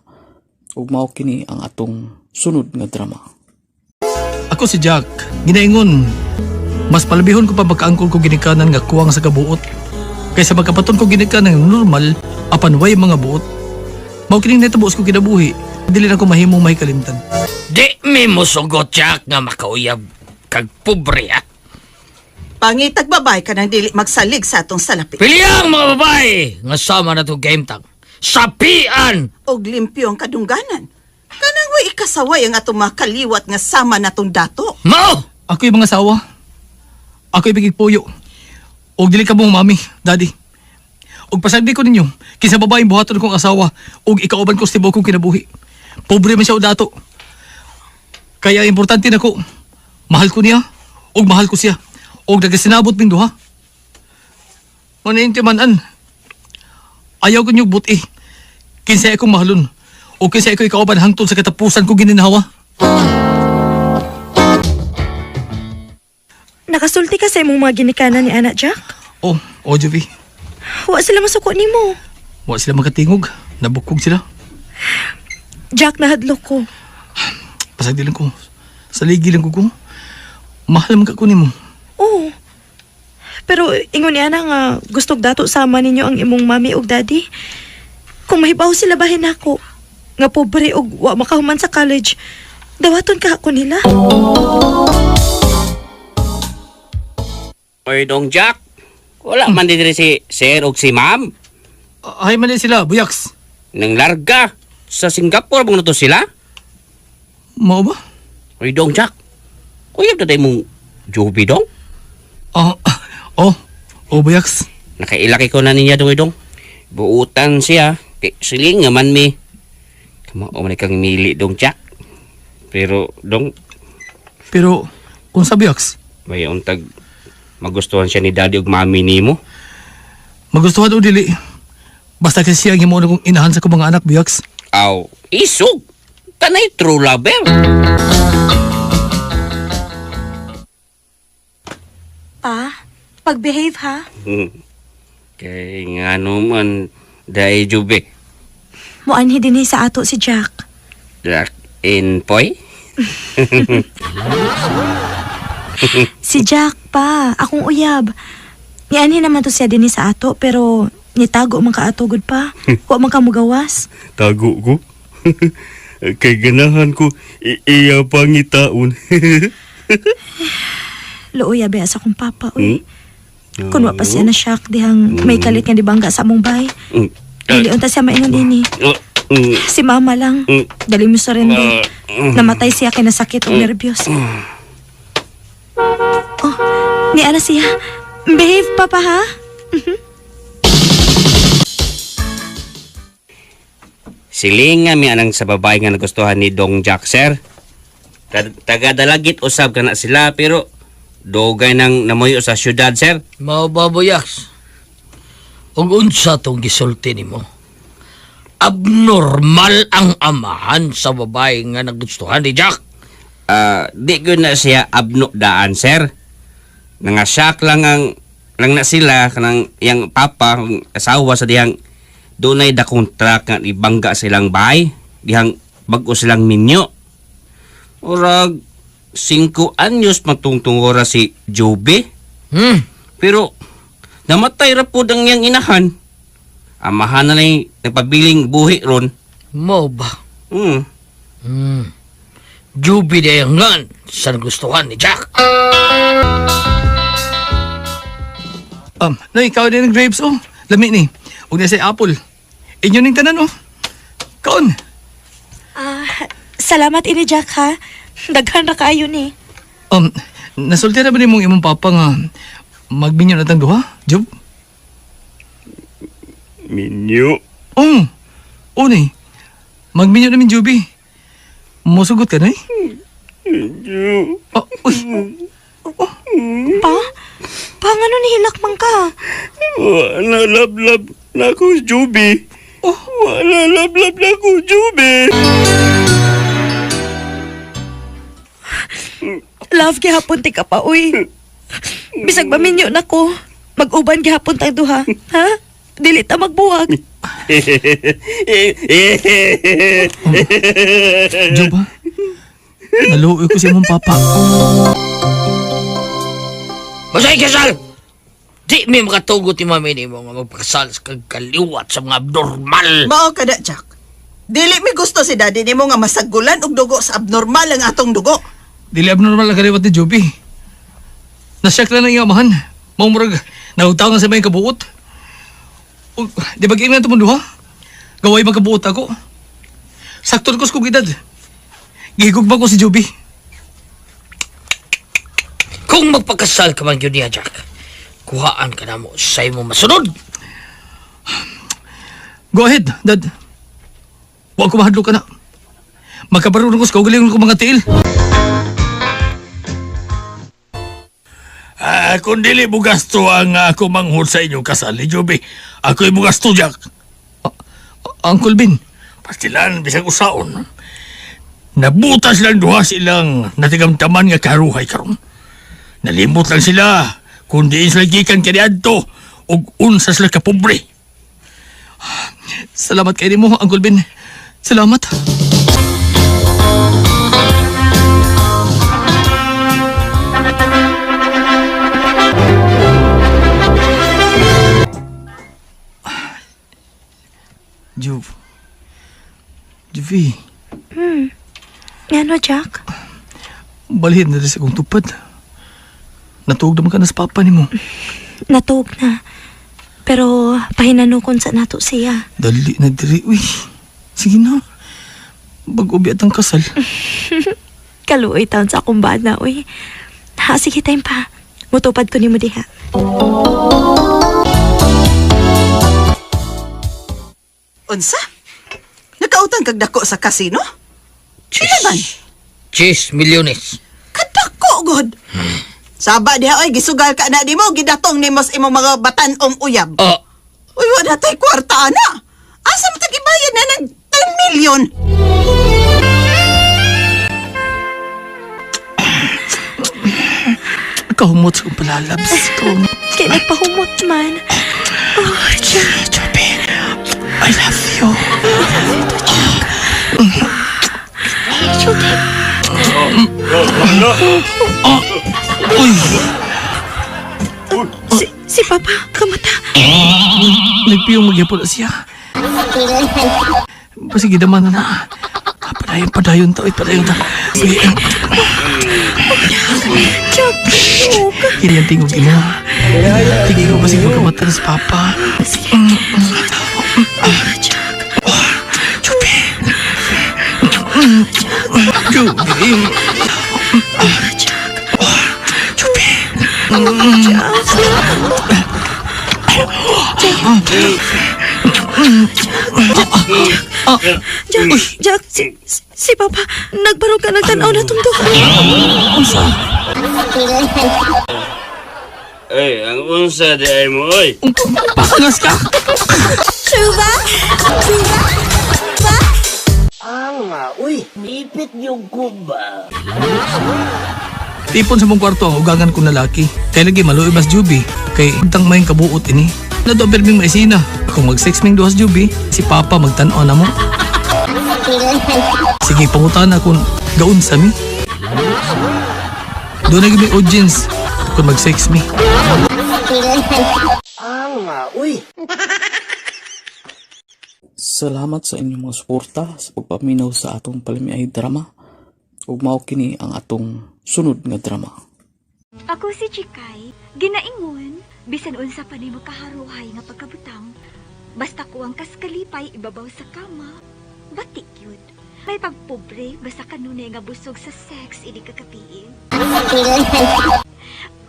Ug mao kini ang atong sunod nga drama. Ako si Jack, ginaingon. Mas palabihon ko pa magkaangkol ko ginikanan nga kuwang sa kabuot. Kaysa magkapaton ko ginikanan nga normal apan way mga buot. Mao kining nahitabo ko kinabuhi, dili na ko mahimong mahikalimtan. Di mi mosugot, Jack, nga makauyab kag pobre, ha? Pangitag babay ka nang dili magsalig sa atong salapi. Pili ang mga babae nga sama na to game tang. Sapian! Og limpyo ang kadungganan. Kanang way ikasaway ang atong mga kaliwat nga sama natong dato. Mao! Ako yung mga asawa. Ako yung pigigpuyo. Og dili ka mong mami, daddy. Og pasagdi ko ninyo, kinsa babaeng buhaton kong asawa og ikauban ko sa tibuok kong kinabuhi. Pobre man siya o dato. Kaya importante nako, mahal ko niya og mahal ko siya. Og nagasinabot ming duha. Maninti man an. Ayaw ko niyo buti. Kinsa akong mahalon. O kinsa ako ikauban hangtod sa katapusan ko gininhawa. Nakasulti ka sa imong mga ginikanan ni Ana, Jack? Oh, oh, Jovi. Wa sila masuko nimo. Wa sila makatingog. Nabukog sila. Jack, nahadlok ko. Pasagdi lang ko. Saligi lang ko ko. Mahal man ka ko nimo. Oo. Pero ingon ni Ana nga gustog dato sama ninyo ang imong mami ug daddy. Kung mahibaw sila bahin nako nga pobre ug wa makahuman sa college, dawaton ka ako nila. Oy, Dong Jack. Wala man diri si Sir og si Ma'am. Ay man din sila, buyaks. Nang larga sa Singapore mo na to sila. Mao ba? Oy, Dong Jack. Uyab na tayo mong Joby dong. Oh, oh, oh, buyaks. Nakailaki ko na niya dong, dong. Buutan siya. Kay siling nga man mi. Kamo man kang mili dong Jack. Pero dong Pero, unsa buyaks? may untag magustuhan siya ni daddy ug mami nimo. Magustuhan o dili. Basta kasi siya ang himo na kong inahan sa kong mga anak, buyaks. Aw, isog. Kanay true lover. Pa, pag-behave ha. Kay nga naman dai Joby. Muanhi dinhi sa ato si Jack. Jack in poy. Si Jack pa, akong uyab. Nianhi naman to siya dinhi sa ato pero nitago man ka ato gud pa. Wa man ka mugawas. Tago ko. Kay ganahan ko iya pangitaon. Luoy abi sa akong papa uy. Kun wa pa siya na shock dihang may kalit nga dibangga sa among bay. Dili unta siya maingon ini. Si mama lang. Dali mo surrender. Namatay siya kay nasakit og nervyos. Oh, ni ana siya. Behave papa ha. Silinga mi anang sa babae nga nagustuhan ni Dong Jack sir. Taga dalagit usab kana sila pero dugay nang namuyo sa syudad sir. Mao ba, Buyaks? Ug unsa tong gisulti nimo? Abnormal ang amahan sa babae nga nagustuhan ni Jack. Ah, di ko na siya abno daan sir. Nangasyak lang ang lang na sila kanang yang papa ang asawa sa dihang dunay dakong truck nga ibangga silang bahay dihang bag-o silang minyo. Urag 5 anyos matungtungora si Joby. Pero namatay ra pod ang iyang inahan. Amahan na lang nagpabiling buhi ron. Mao ba? Hmm. Juby dayangan sa nagustuhan ni Jack. Nay, ikaw din ng grapes, oh. Lami ni. Huwag na sa apple. Inyo ning tanan, oh. Kaon. Ah, salamat ini Jack ha. Daghan ra kaayo ni. Nasulti na ba ni mong imong papa nga magminyo na tang duha, Job? Minyo. Oh, Unay, magminyo namin, Juby. Musugot ka, nay? Oh, uy, Pa? Pa, ngano nihilak man ka? Wala love na ko Juby. Oh. Wala love na ko Juby. Love gihapon ti ka pa, uy. Bisag maminyo na ko. Mag-uban gihapon tang duha. Ha? Dili ta magbuwag. Job, ha? Naluoy ko sa imong papa. Masay kasal! Di mi makatugot ni mami nimo nga magpakasal sa kag kaliwat sa mga abnormal. Mao ka da, Jack. Dili mi gusto si daddy nimo nga masagulan og dugo sa abnormal ang atong dugo. Dili abnormal ang kaliwat ni Joby. Nasyak na ng iyang amahan. Maumurag, nautaw nga sa may kabuot. O, di ba giingnan ito duha? Gaway magkabuot ako. Sakto ko sa kong edad. Gihigugma ko si Joby. Kung magpakasal ka man gyud niya, Jack, kuhaan ka na mo sa imo masunod. Go ahead, Dad. Huwag ko mahadlok ka na. Magkabarunan ko sa kaugalingon ko mga tiil. Ah, kung dili mo gasto ang ako manghod sa inyong kasal ni Juby, ako'y mugasto, Jack. Uncle Ben, Pastilan, bisag usaon. Nabutas lang duha silang natigamtaman nga karuhay karon. Nalimot lang sila, kung diin sila gikan kaniadto, ug unsa sila kapobre. Salamat kay nimo, Uncle Ben. Salamat. Juve. Juvie, Ngano, Jack? Balhin na rin sa kong tupad. Natuog naman ka na sa papa nimo. Natuog na. Pero pahinanukon sa nato siya. Dali na diri, uy. Sige na. Bago at ang kasal. Kaluoy taon sa akong bana, uy. Ha, sige time pa. Mutupad ko nimo diha. Unsa? Nakautang kag dako sa kasino? Pila man? Chis, milyones. Kadako god. Saba diha oy gisugal ka na nimo gidatong nimo sa imong mga batan-ong uyab. Oh, Uy, wala tay kwarta ana. Asa man tag ibayad na ng 10 million? Kahumot sa kong palalabs. Kahumot. Kaya nagpahumot man. Oh, Jack. Joby, I love you. Uy, Si Papa, kamata. Nagpiyong magyapon na siya. Pasige, daman na na. Ah, padayon, padayon ta. Uy, padayon ta. Sige, Jack, look. kini ang tingog imo. Tingog ko basig magkamata na si Papa. Sige. Oh, Jack. Joby. Joby. Jack. Joby. Jack, Jack, si Papa, nagbarog ka ng tanaw na tungdok. Unsa? Ay, ang unsa di ay mo, oy. Pakangas ka! True ba? True ba? Tipon sa mong kwarto ang ugangan kong lalaki. Kay lagi maluoy mas Juby. Kay tang may kabuot ini. Nadober ming maisina. Kung mag-sex ming duhas Juby, si Papa magtan-aw na mo. Sige, pangutana kung gaun sa mi. Doon na may audience kung mag-sex mi. Salamat sa inyong mga suporta sa pagpaminaw sa atong palamiay drama. Ug mao kini ang atong sunod nga drama. Ako si Chikay, ginaingon, bisan unsa pa nimo kaharuhay nga pagkabutang, basta kuwang kaskalipay ibabaw sa kama, batik yun. May pagpobre, basta kanunay nga busog sa sex, ili ka kapiin.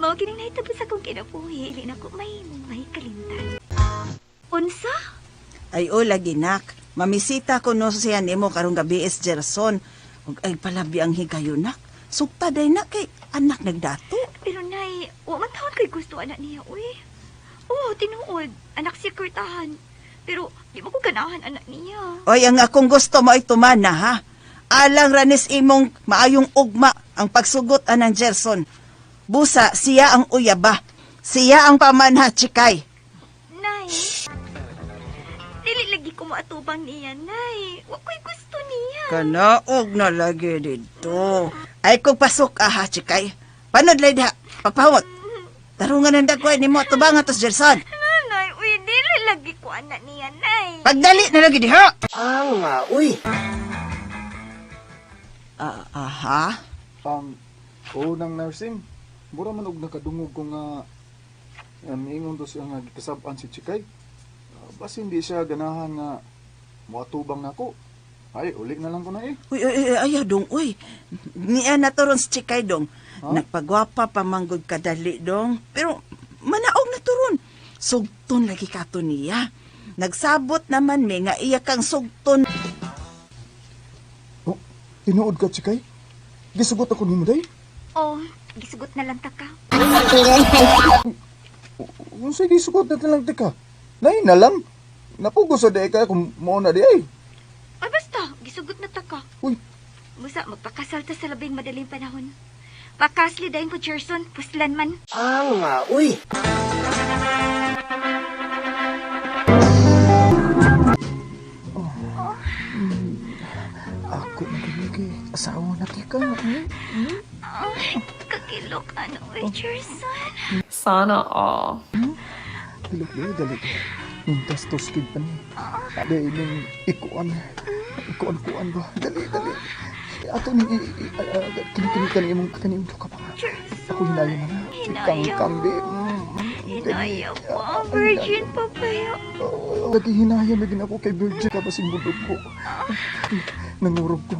Mao kining nahitabo sa akong kinabuhi, ili na ko may kalimtan. Unsa? Ay, o lagi nak. Mamisita ko no siya nimo karong gabi is Gerson. Ug ay palabi ang higayon nak. Sugta day nak kay anak nagdato. Pero nay, wa man taon kay gusto anak niya, uy. Oo, tinuod. Anak siya kurtahan. Pero di mo ko ganahan anak niya. Oy, ang akong gusto mo ay tumana ha. Alang ranis imong maayong ugma ang pagsugot anang Gerson. Busa siya ang uyaba. Siya ang pamanha, Chikay. Nay, dili lagi ko moatubang niya, nay. Wa ko'y gusto niya. Kanaog na lagi dito. Ay kung pasok aha, Chikay. Panod lay diha. Pagpahumot. Tarungan ang dagway nimo atubangan tos Gerson. Nanay, uy, dili lagi ko anak niya, nay. Pagdali na lagi diha. Ah, uy. Ah, aha. Oo nang nursing. Mura man og nakadungog ko nga miingon to siya nga gikasab-an si Chikay. Ah, basin di siya ganahan nga moatubang nako. Ay, uli na lang ko na eh. Uy, uy, uy, ayaw dong, uy. Niya na to ron si Chikay dong. Nagpagwapa pa manggod kadali dong. Pero manaog na to ron. Sugton lagi ka to niya. Nagsabot naman mi nga iya kang sugton. Oh, tinuod ka, Chikay? Gisugot ako nimo day? Oh, gisugot na lang ta ka. Unsay gisugot na lang tika? Nay na lang. Napugo sa day ka kung mo na di ay. Ay, basta, gisugot na ta ka. Uy. Musa, magpakasal ta sa labing madaling panahon. Pakasli dayon ko, Gerson. Puslan man. Ah, uy. Ako na kay asawa na tika. Ay, kakilok ano, uy, Gerson. Sana all. Dili, dili, dali. Mintas toskid pa ni. Dahil ning ikuan. Ikuan-kuan ba? Dali, dali. Ato ning kini kani imong kani imong ka pa. Ako hinaya man. Hinaya. Kang kang di. Hinaya pa, virgin pa ba? Lagi hinaya lagi na ako kay Virgin ka basing bundok ko. Nangurog ko.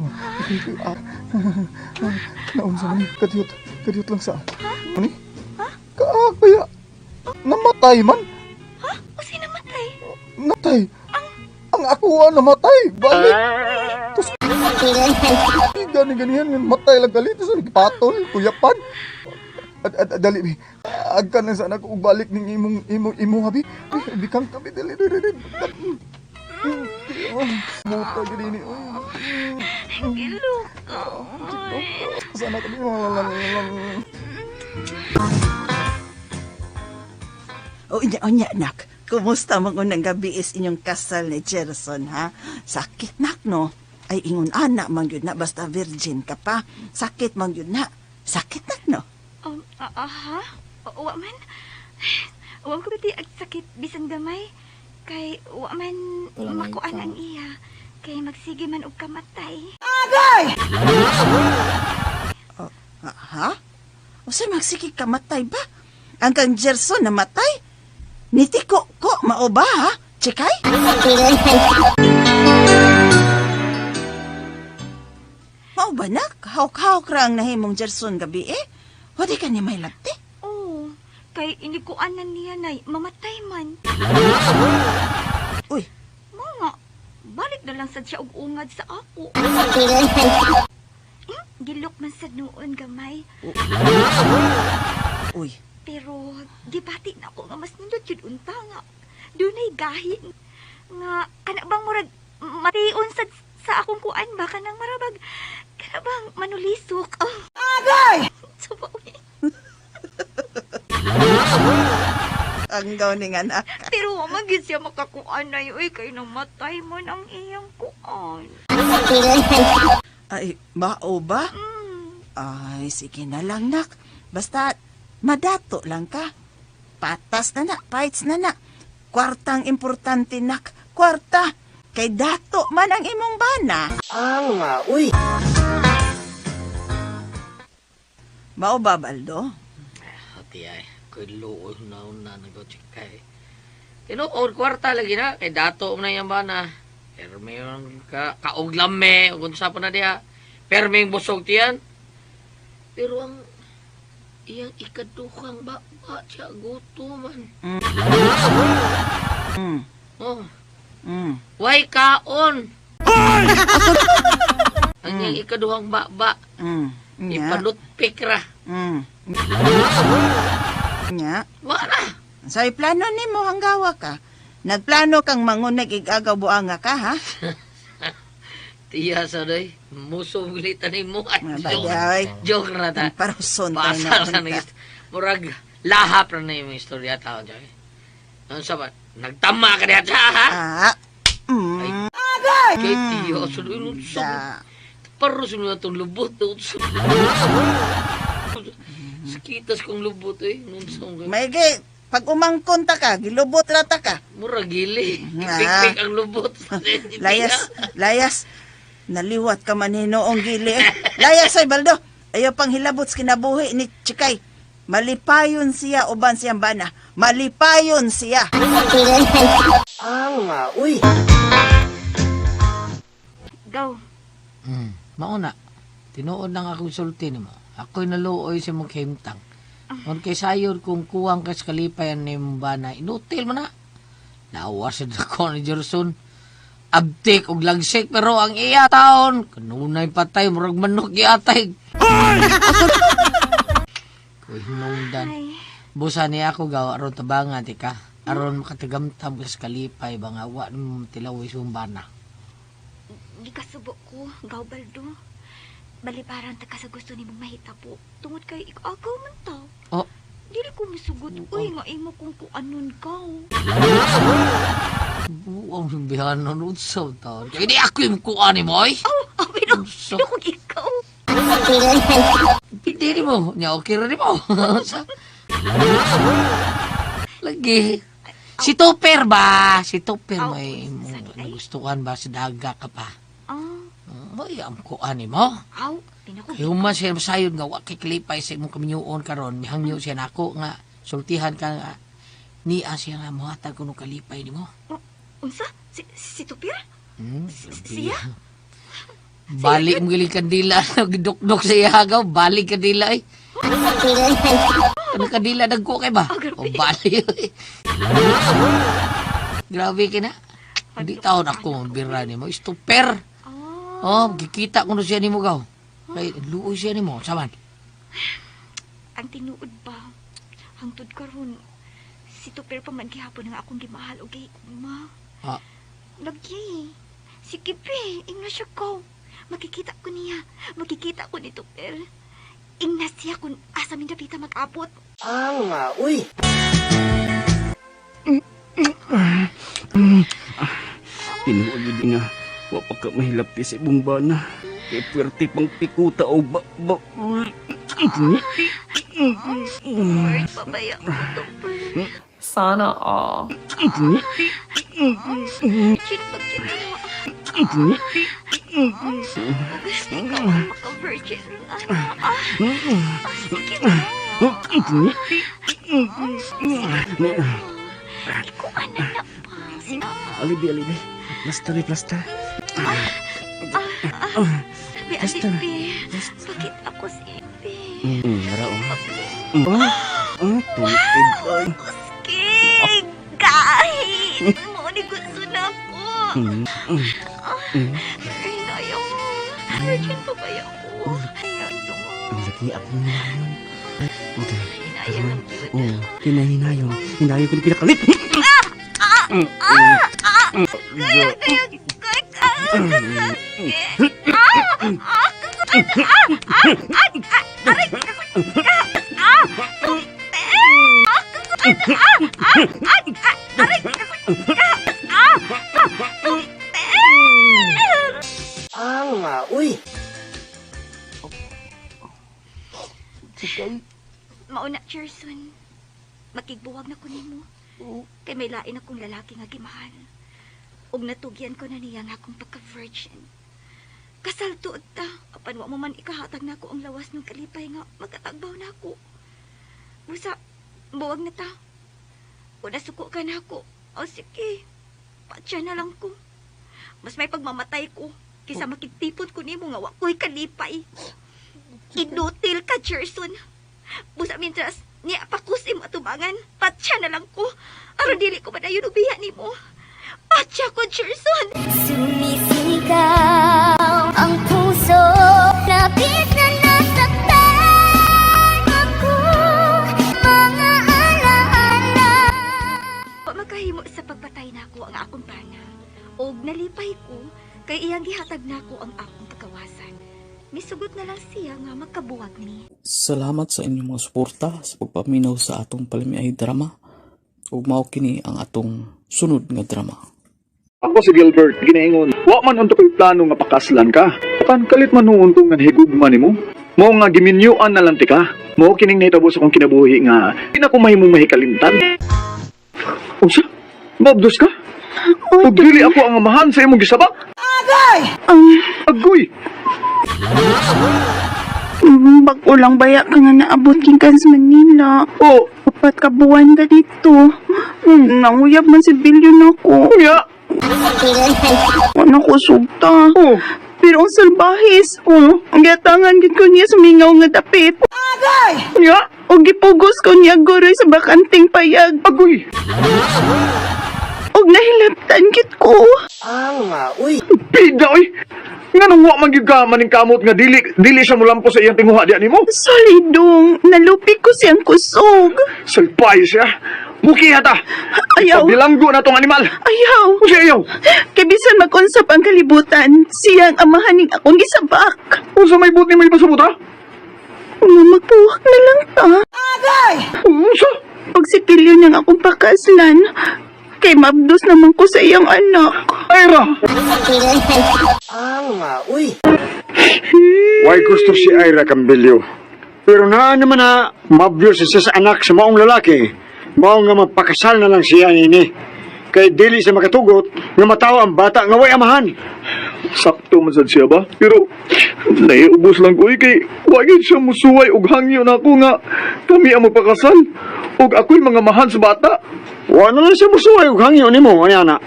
Naunsa man ni kadiyot. Kadiyot lang sa. Ani? Kaag ba ya? Namatay man. O sino namatay? Natay. Ang ako ang namatay. Balik. Tapos, gani ganihan, matay lang gali. Tapos, nagpatol, kuyapan. At dali, bi. Agkan lang sana ko balik ning imong imong imo habi. Bikang kami dali dali dali. Muta gini ni. Kilok ka. Sana kami. O inya, onya, nak. Kumusta man unang gabi is inyong kasal ni Gerson, ha? Sakit, nak, no? Ay, ingon anak man yun na, basta virgin ka pa. Sakit man yun na. Sakit, nak, no? Aha. Wa man. Wa ko biti ag sakit bisan gamay. Kay wa man makuan ang iya. Kay magsige man og kamatay. Agay! Oh, ha? O sa magsige kamatay ba? Ang kang Gerson namatay? Nitiko ko, mao ba, ha? Chikay? Mao ba, nak? Hawk-hawk ra ang nahimong Gerson gabi, eh? O di ka niya may labti? Oo. Kay inikuanan niya nay mamatay man. Uy. Mo nga, balik na lang sad siya og ungad sa ako. Gilok man sad noon gamay. Uy. Pero gibati na ako nga mas nindot jud unta nga. Dunay gahi nga kana bang murag mation sad sa akong kuan ba kanang marabag kana bang manulisok. Oh. Agay! Suba, uy. Ang gawin nga anak. Pero wa man gyud siya makakuan ay uy kay namatay man ang iyang kuan. Ay, mao ba? Ay, sige na lang, nak. Basta, madato lang ka. Patas na na, paits na na. Kwartang importante, nak. Kwarta. Kay dato man ang imong bana. Ah, uy. Mao ba, Baldo? Ati ay, ko'y luoy na una nag-chikay. Tinuod, kwarta lagi na. Kay dato mo na yan ba na. Pero mayon ka, kauglame, kung sa pa na diha. Perming busog tiyan. Pero ang iyang ikaduhang ba siya guto man. Oh, Way kaon. Ang iyang ikaduhang baba. Nya. Ipalutpik ra. Nya. Wala. Sa plano nimo hanggawa ka. Nagplano kang mangunag igagaw buanga ka ha? Tiya sa doy. Muso gilitan ni mo. Ay, joke. Bagay. Joke na ta. Paruson tayo Pasar na na ni Murag lahap na na yung istorya taon dyan. Ano sa ba? Nagtama ka diya ha? Ah. Mm. Kay tiya sa doy. Da. Paruson na itong lubot. Sakitas kong lubot eh. Nung sa Maigi, pag umangkon ta ka, gilubot ra ta ka. Murag gili. Ah. Ipikpik ang lubot. Layas, layas. Naliwat ka man hinoong gili. Eh. Layas ay Baldo. Ayaw pang hilabot sa kinabuhi ni Chikay. Malipayon siya uban siyang bana. Malipayon siya. Go. Mauna. Tinuod lang akong sulti nimo. Ako'y naluoy sa mong kahimtang. Ngon kay sayon kung kuwang kas kalipayan ni mong bana, inutil man na. Lawas sa dako ni Gerson. Abtik og lagsik pero ang iya taon kanunay patay murag manok giatay. Kuy hinungdan. Busa niya ako gawa aron tabangan ti ka. Aron makatagamtam kas kalipay ba nga wa nimo tilaway sa imong bana. Gikasubo ko, gaw Baldo. Balibaran ta ka sa gusto nimong mahitabo. Tungod kay ikaw man ta. Oh. Dili ko musugot. Uy, nga imo kung kuanon ka. Buang yung bihanon unsa taon. Kay di ako yung kuha ni mo oy. Oh, pero, pero kung ikaw. Hindi ni mo. Nya okay ra ni mo. Lagi. Si Topper ba? Si Topper may nagustuhan ba sa daga ka pa? Ah, May am kuha ni mo. aw, pinako. Kay human siya sayon nga wa kay klipay sa imong kaminyuon karon mihangyo siya nako nga sultihan ka nga niya siya nga mohatag kuno kalipay nimo. Unsa? Si Tupir? Siya? Balik mo giling kandila, gidukdok sa ihagaw, balik kandila eh. Ano kandila nagko kay ba? O balik. Eh. Grabe ka na. Hindi taon ako bira nimo, istuper. Oh, gikita ko no siya nimo gaw. Kay luoy siya nimo, saman. Ang tinuod ba? Hangtod karon si Tupir pa man gihapon nga akong gimahal og gihigugma. Ah. Lagi. Sige, be. Ingna siya ko. Makikita ko niya. Makikita ko ni Tupir. Ingna siya kung asa min dapita mag-abot. Tinuod yun nga, wa pa ka mahilapti sa ibong bana. Kay puwerte pang pikuta o ba ba. Lord, pabaya ko, Tupir. Sana all. Chin pag chin na. Gusto ikaw ang maka-virgin. Ah, sige na. Ikuan na na pa. Sina. Alibi, alibi. Plasta, be, plasta. Be, Basta. alibi. Bakit ako si Ibi? Nara, oh. Ah, ah, tuig ay. King! Kahit! Mo ni gusto na ako. Ay, nayaw. Virgin pa ba ako? Ayan, Ang lagi ako na yun. Okay. Hinayang lang yun. Oh, kinahinayon. Hinayon ko ni pinakalit. Kaya, kaya, kaya, kasakit. Ah! Ah! Ah! Ah! Ah! Aray! Ah! Ah! Ah! Ah! Ah! Aray! Ah! Chikay. Mauna, Gerson. Makigbuwag na ko nimo. Kay may lain akong lalaki nga gimahal. Ug natugyan ko na niya nga akong pagka-virgin. Kasal tuod ta, apan wa mo man ikahatag nako ang lawas ng kalipay nga makatagbaw nako. Busa, buwag na ta. Kung nasuko ka nako, o sige, patya na lang ko. Mas may pagmamatay ko, kaysa makigtipon ko nimo nga wa ko'y kalipay. Inutil ka, Gerson. Busa mintras, niya pakus imo atubangan, patya na lang ko. Aron dili ko madayon ubiya nimo. Atya ko, Gerson! Sumisigaw ang puso, labis na nasaktan ako, mga alaala. Wa makahimo sa pagpatay nako ang akong bana. Og nalipay ko kay iyang gihatag nako ang akong pagkawasan. Misugot na lang siya nga magkabuwag ni. Salamat sa inyong mga suporta sa pagpaminaw sa atong palamiay drama. Ug mao kini ang atong sunod nga drama. Ako si Gilbert, ginaingon. Wa man unto ko'y plano nga pakaslan ka. Kan kalit man nuon kung higugma nimo. Mao nga giminyuan na lang ti ka. Mao kining nahitabo sa akong kinabuhi nga di na ko mahimong mahikalimtan. Unsa? Maabdos ka? Ug dili ako ang amahan sa imong gisabak? Agay! Agoy! Bag-o lang baya ka nga naabot gikan sa Manila. Oh. 4 ka buwan ka dito. Nanguyab man si Bilyon ako. Unya! Ano ko sugta. Oh. Pero ang salbahis. Oh. Ang giatangan gid ko niya sumingaw nga dapit. Agay! Unya! O gipugos ko niya goroy sa bakanting payag. Agoy! Og nahilabtan gid ko. Pida oy! Nganong wa man gyud ka maning kamot nga dili dili siya molampo sa iyang tinguha diya nimo? Sorry, dong. Nalupi ko siyang kusog. Salpay siya. Mukiha ta. Ayaw. Bilanggo na tong animal. Ayaw. Unsa ayaw? Kay bisan mag-unsap ang kalibutan, siyang amahaning akong gisabak. Unsa may buot ni may pasabot ha? Nga magpuwak na lang ta. Agay! Unsa? Pag si Pilyo niyang akong pakaslan, kay mabdos naman ko sa iyang anak. Ayra! Why gusto si Ira Cambillo? Pero naa naman na mabyo siya sa anak sa maong lalaki. Mao nga mapakasal na lang siya nini. Kay dili sa makatugot nga matawo ang bata nga way amahan. Sakto man sad siya ba? Pero naiubos lang ko eh, kay wa gyud siya musuway og hangyo na ako nga kami ang magpakasal og ako'y mga mahan sa bata. Wa na lang siya musuway og hangyo nimo ani ana.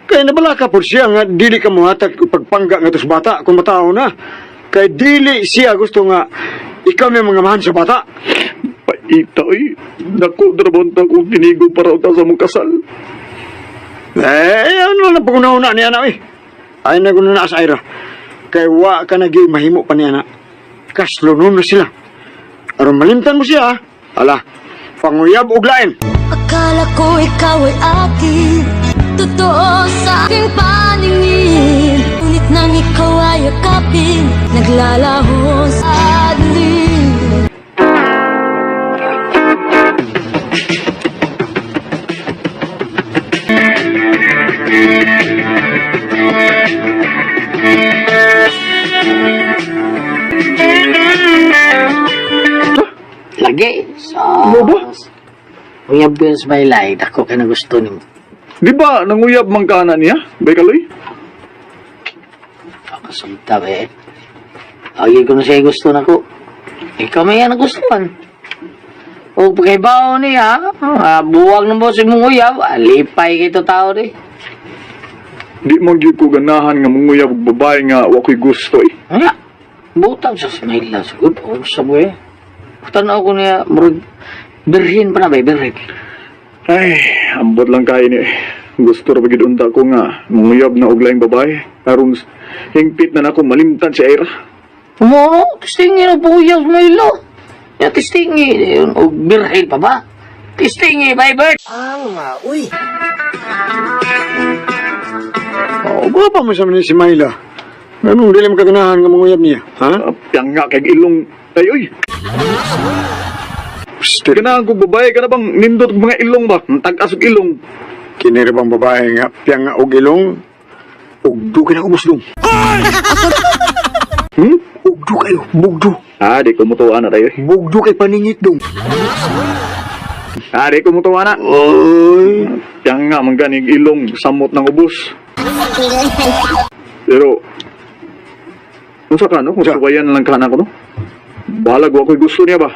Kay nabala ka po siya nga dili ka mohatag og pagpangga nga sa bata kung matawo na. Kay dili siya gusto nga ikaw may mga mahan sa bata. Paita oy. Naku, drabonta kong tinigo para unta sa mong kasal. Eh, ano na pag-una-una ni ana eh. Ay naguna na sa Ira. Kay wa ka nagi mahimo pa ni ana. Kaslunon na sila. Aron malimtan mo siya, ala, panguyab og lain. Akala ko ikaw ay akin, totoo sa aking paningin. Ngunit nang ikaw ay yakapin, naglalaho sa dilim. Lagi. So, Ano ba? Uyab ko yun sa may light. Ako kay na gusto nimo. Di ba nanguyab man ka na niya? Bay kaloy? Kasulta ba eh. Ay, ko na siya gusto na ko. Ikaw may yan ang gustuhan. O pagkaibaw niya, buwag ng boss mong uyab, lipay kito tao di. Di man gyud ko ganahan nga manguyab og babae nga wa ko'y gusto eh. Nga, butang sa smile siguro. O sa buhay. Tanaw ko niya, murag, birhin pa na ba, birhin. Ay, ambot lang kayo ni. Gusto ra ba gyud unta ko nga manguyab na og laing babae aron hingpit na nako malimtan si Ira. Mo, tistingi na po uyab smile. Ya, tistingi. O birhin pa ba? Tistingi, bye, Bert. Oh, pa mo sa ni si Myla. Anong dili makaganahan nga manguyab niya, ha? Yang nga kay ilong ay oy. Psst, Ganahan kog babae kana bang nindot og mga ilong ba? Ang Tag-as og ilong. kini ra bang babae nga piyang nga og ilong ugdo kay na ubos dong. Ugdo kayo, bugdo. Ah, di ko mutuwa na tayo. eh. Bugdo kay paningit dong. Ah, di ko mutuwa na. Oy, Yang nga man ganig ilong samot ng ubos. Pero unsa ka no? Kung suwayan na lang ka na ko no? Balag wa ko'y gusto niya ba?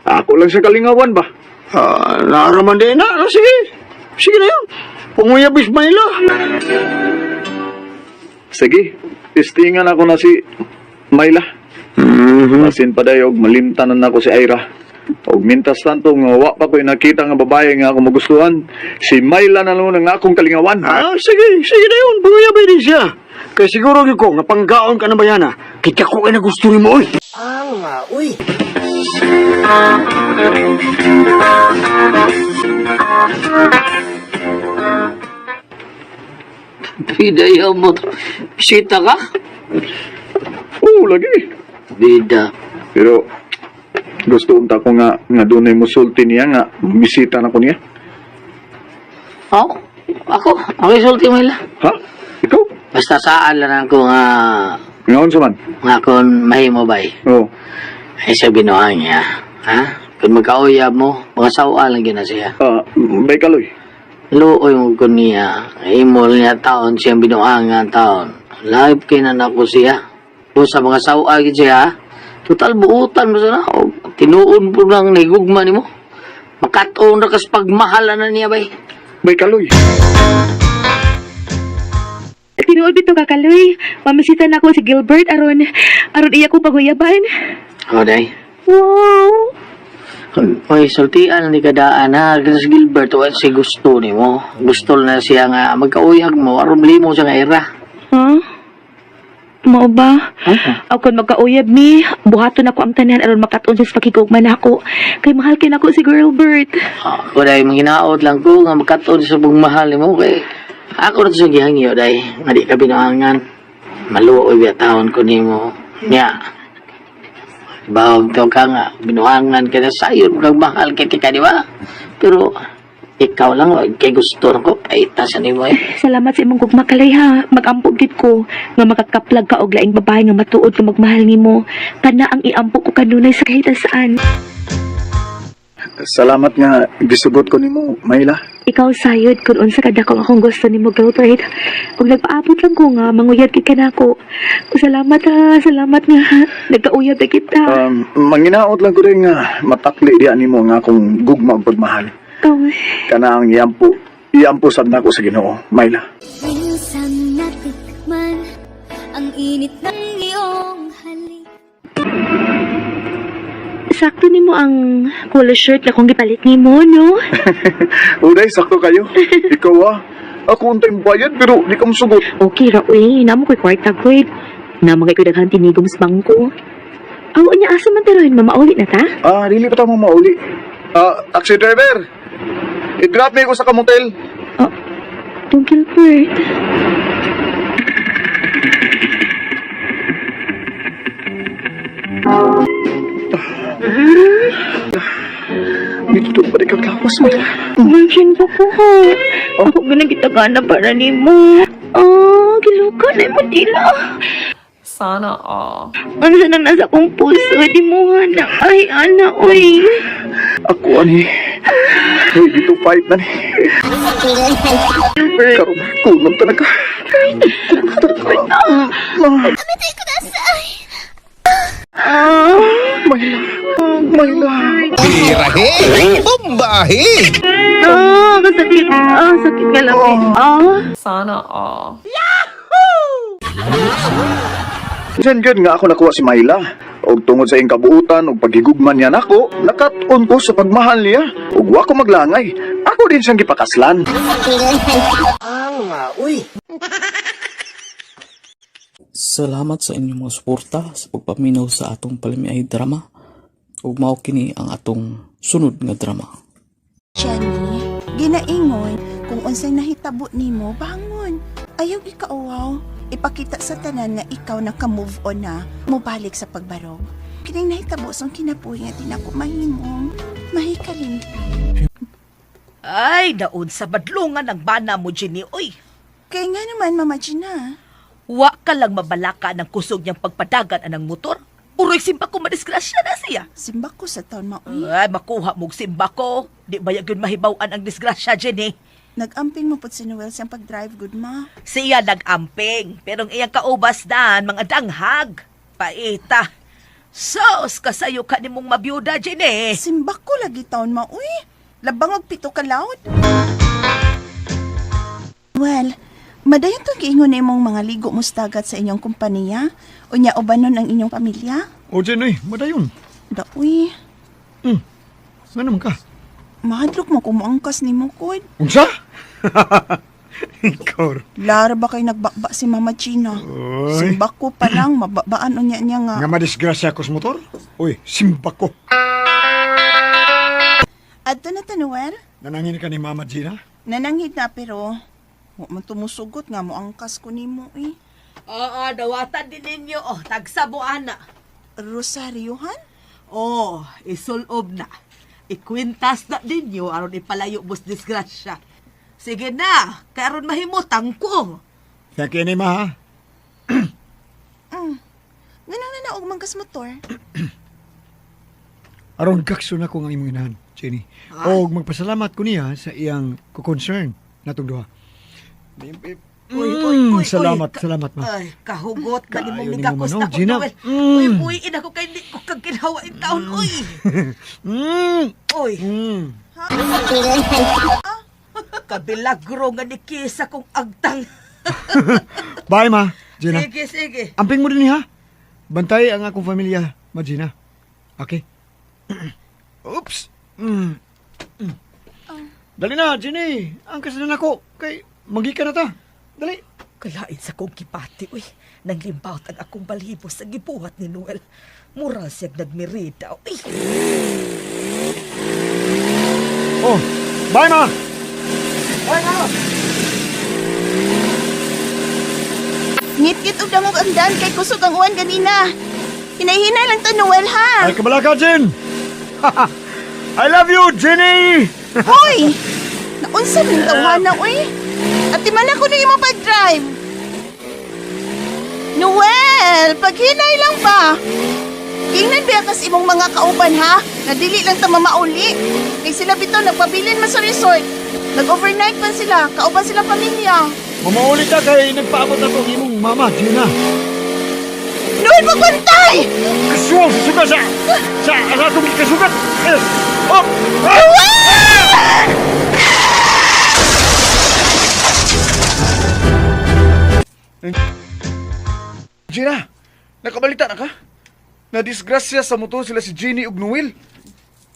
Ako lang sa kalingawan ba? ah, naaraman din na. Ah, sige. Sige na yun. Panguyab is Myla. Sige, testingan ako na si Myla. Mm-hmm. Masin pa dayog, malimtanan ako si Ira. Og mintas tanto nga wa pa ko'y nakita nga babae nga ako magustuhan, si Mayla na lang ang akong kalingawan. Ah, sige, sige na yun. Paguyabay din siya. Kaya siguro gyud ko nga panggaon ka na bayana. Kita ko kay na gusto nimo oy. Ah, uy. Bida yung mo. Bisita ka? Oo, lagi. Bida. Pero gusto unta ko nga nga dunay musulti niya nga bisita na ko niya. Ako? Ako? Ako isulti mo ila. Ha? Ikaw? Basta saan lang ako nga Nga unsa man? nga kung mahimo bay. Oo. Ay sa binuang niya. Ha? Kung magkauyab mo, mga sawa lang gina siya. Ah, may kaloy. Luoy mo ko niya. Imol niya taon siyang binuang nga taon. Live kay na nako siya. O sa mga sawa gid siya. Total buutan mo sana. O, tinuon po lang ni gugma nimo. Makatuon ra kas pagmahala na niya bay. May kaloy. Tinuod bitaw kakaloy. Mamisita na ako si Gilbert aron aron iya ko paguyaban. O day. Wow. Oy, sultian ni kadaan ha. Kasi si Gilbert, wa si gusto nimo. Gusto na siya nga magkauyag mo aron limo siya nga ira. Huh? Mao ba? Ako kung magkauyab mi, buhaton ako ang tanan aron makat-on sa pakigugma nako. Kay mahal kay nako si Gilbert. Ako day, manghinaot lang ko nga magkat-on sa pagmahal nimo kay ako na to sa gihangyo day. Nga di ka binuangan. Maluoy biya taon ko nimo. Nya. Bawag to ka nga binuangan ka na sayon kag mahal kay ka di ba? Pero ikaw lang wa kay gusto nako paita sa nimo eh. Salamat sa imong gugma kalay ha. Magampo gid ko nga makakaplag ka og laing babae nga matuod nga magmahal nimo. Kana ang iampo ko kanunay sa kahit saan. Salamat nga gisugot ko nimo, Mayla. Ikaw sayod kung unsa ka dako akong gusto nimo Gilbert. Ug nagpaabot lang ko nga manguyab gid ka nako. Salamat ha, salamat nga nagkauyab na kita. Manginaot lang ko rin nga matakli diya nimo nga akong gugma ug pagmahal. Oh, Kana ang iampo, iampo sad nako sa Ginoo, Mayla. Minsan natikman ang init ng iyong halik. Sakto nimo ang polo shirt na kong gipalit nimo, no? Uday, sakto kayo. Ikaw ah. Ako untay bayad pero di ka musugot. Okay ra uy, namo ko'y kwarta gud. Namo kay ko daghang tinigom sa bangko. Aw, unya asa man taron, mamauli na ta? Ah, dili pa ta mo mauli. Ah, taxi driver. I-drop me ko sa kamotel. Tung Gilbert. Dito pa rin kang lawas mo. Virgin pa ko ha. Ako ganang kita gana para nimo. Oh, giluka na mo dila. Sana all. Ano sa nang nasa akong puso, di mo na. Ay, ana, uy. Ako ani. Ready to fight na ni. Karon kulang talaga. Kulang talaga. Ah, Mayla. Mayla. Birahe! Bombahe! ah, kasakit. Ah, sakit nga lang. Ah. Sana all. Diyan gyud nga ako nakuha si Mayla. Og tungod sa iyang kabuutan ug paghigugma niya nako, nakat-on ko sa pagmahal niya. Ug wa ko maglangay. Ako din siyang gipakaslan. Ah, uy. Salamat sa inyong mga suporta sa pagpaminaw sa atong palamiay drama. Ug mao kini ang atong sunod nga drama. Jenny, ginaingon kung unsay nahitabo nimo, bangon. Ayaw ikauwaw. Ipakita sa tanan nga ikaw naka-move on na, mobalik sa pagbarog. Kining nahitabo sa kinabuhi nga di nako mahimong mahikalimtan. Ay, daon sa badlungan ng bana mo, Jenny. Uy, Kaya nga naman, Mama Gina. Wa ka lang mabalaka ng kusog niyang pagpadagan anang motor. Uroy simba ko madisgrasya na siya. Simba ko sa taon, maoy. Ay, makuha mong simba ko. Di ba yun mahibaw-an ang disgrasya, Jenny? Nag-amping mo pud si Noel siyang pag-drive, good ma. Siya nag-amping, pero ang iyang kaubas daan, mga danghag. Paita. Sos, kasayo ka ni mong mabiyuda, Jenny. Simba ko lagi taon, ma. Uy, labang og pito ka loud. Well, madayon tong giingon na imong mga ligo mustagat sa inyong kumpanya. Unya ubanon ang inyong pamilya. O Jenny, madayon. Da, uy. Nga naman ka? Mahadlok mo kumuangkas ni mo, Kod. Unsa? Ikaw. Lara ba kay nagbaba si Mama Gina? Oy. Simbak ko pa lang, mababaan unya niya nga. Nga madisgrasya ko sa motor? Uy, simba ko. Adto na ta, Noel. Nanangin ka ni Mama Gina? Nananghid na pero wa man tumusugot nga moangkas ko nimo eh. Oo, dawatan din ninyo. Oh, tagsa mo, ana. Rosario han? Oh, isulob na. Ikwintas na ninyo aron ipalayo mos disgrasya. Sige na, kay aron mahimutang ko. Thank you ni ma ha. Nganong nanaog man kas motor? Aron kakso na ko nga imong inahan, Jenny. Og magpasalamat ko niya sa iyang concern natong duha. Uy, uy, uy, salamat, uy. Salamat ma. Ay, kahugot ka ni mong Kaayo ni nigakos mo, na no, ko, Gina. Noel. Uy, uy, ina ko kay hindi ko kag ginawa in taon, uy. Uy. Kabilagro nga ni Kisa kong agtang. Bye ma, Gina. Sige, sige. Amping mo din ha. Bantay ang akong pamilya, ma Gina. Okay. Oops. Dali na, Jenny. Ang kasalanan ako. Kay magika na ta. Dali. Kalain sa kong kipati, uy. Nanglimbaot ang akong balhibo sa gibuhat ni Noel. Mura siyag nagmirida, uy. Oh, bye ma. Bye ma. Ngit-ngit og dangog ang daan kay kusog ang uwan ganina. Hinay-hinay lang ta Noel ha. Ay, kabalaka, Jen. I love you, Jenny. Hoy! Naunsa man tawhana oy? Ati man ako na imong pag-drive. Noel, paghinay lang ba? Tingnan ba kas imong mga kauban ha? Nadili lang ta mamauli. Kay sila bitaw nagpabilin man sa resort. Nag-overnight man sila, kauban sila pamilya. Mamauli ka kay nagpaabot na itong imong mama, Gina. Noel, pagbantay! Kasuwang susuka sa atong kasugat. Eh, oh, Gina, nakabalita na ka? Nadisgrasya sa motor sila si Jenny ug Noel.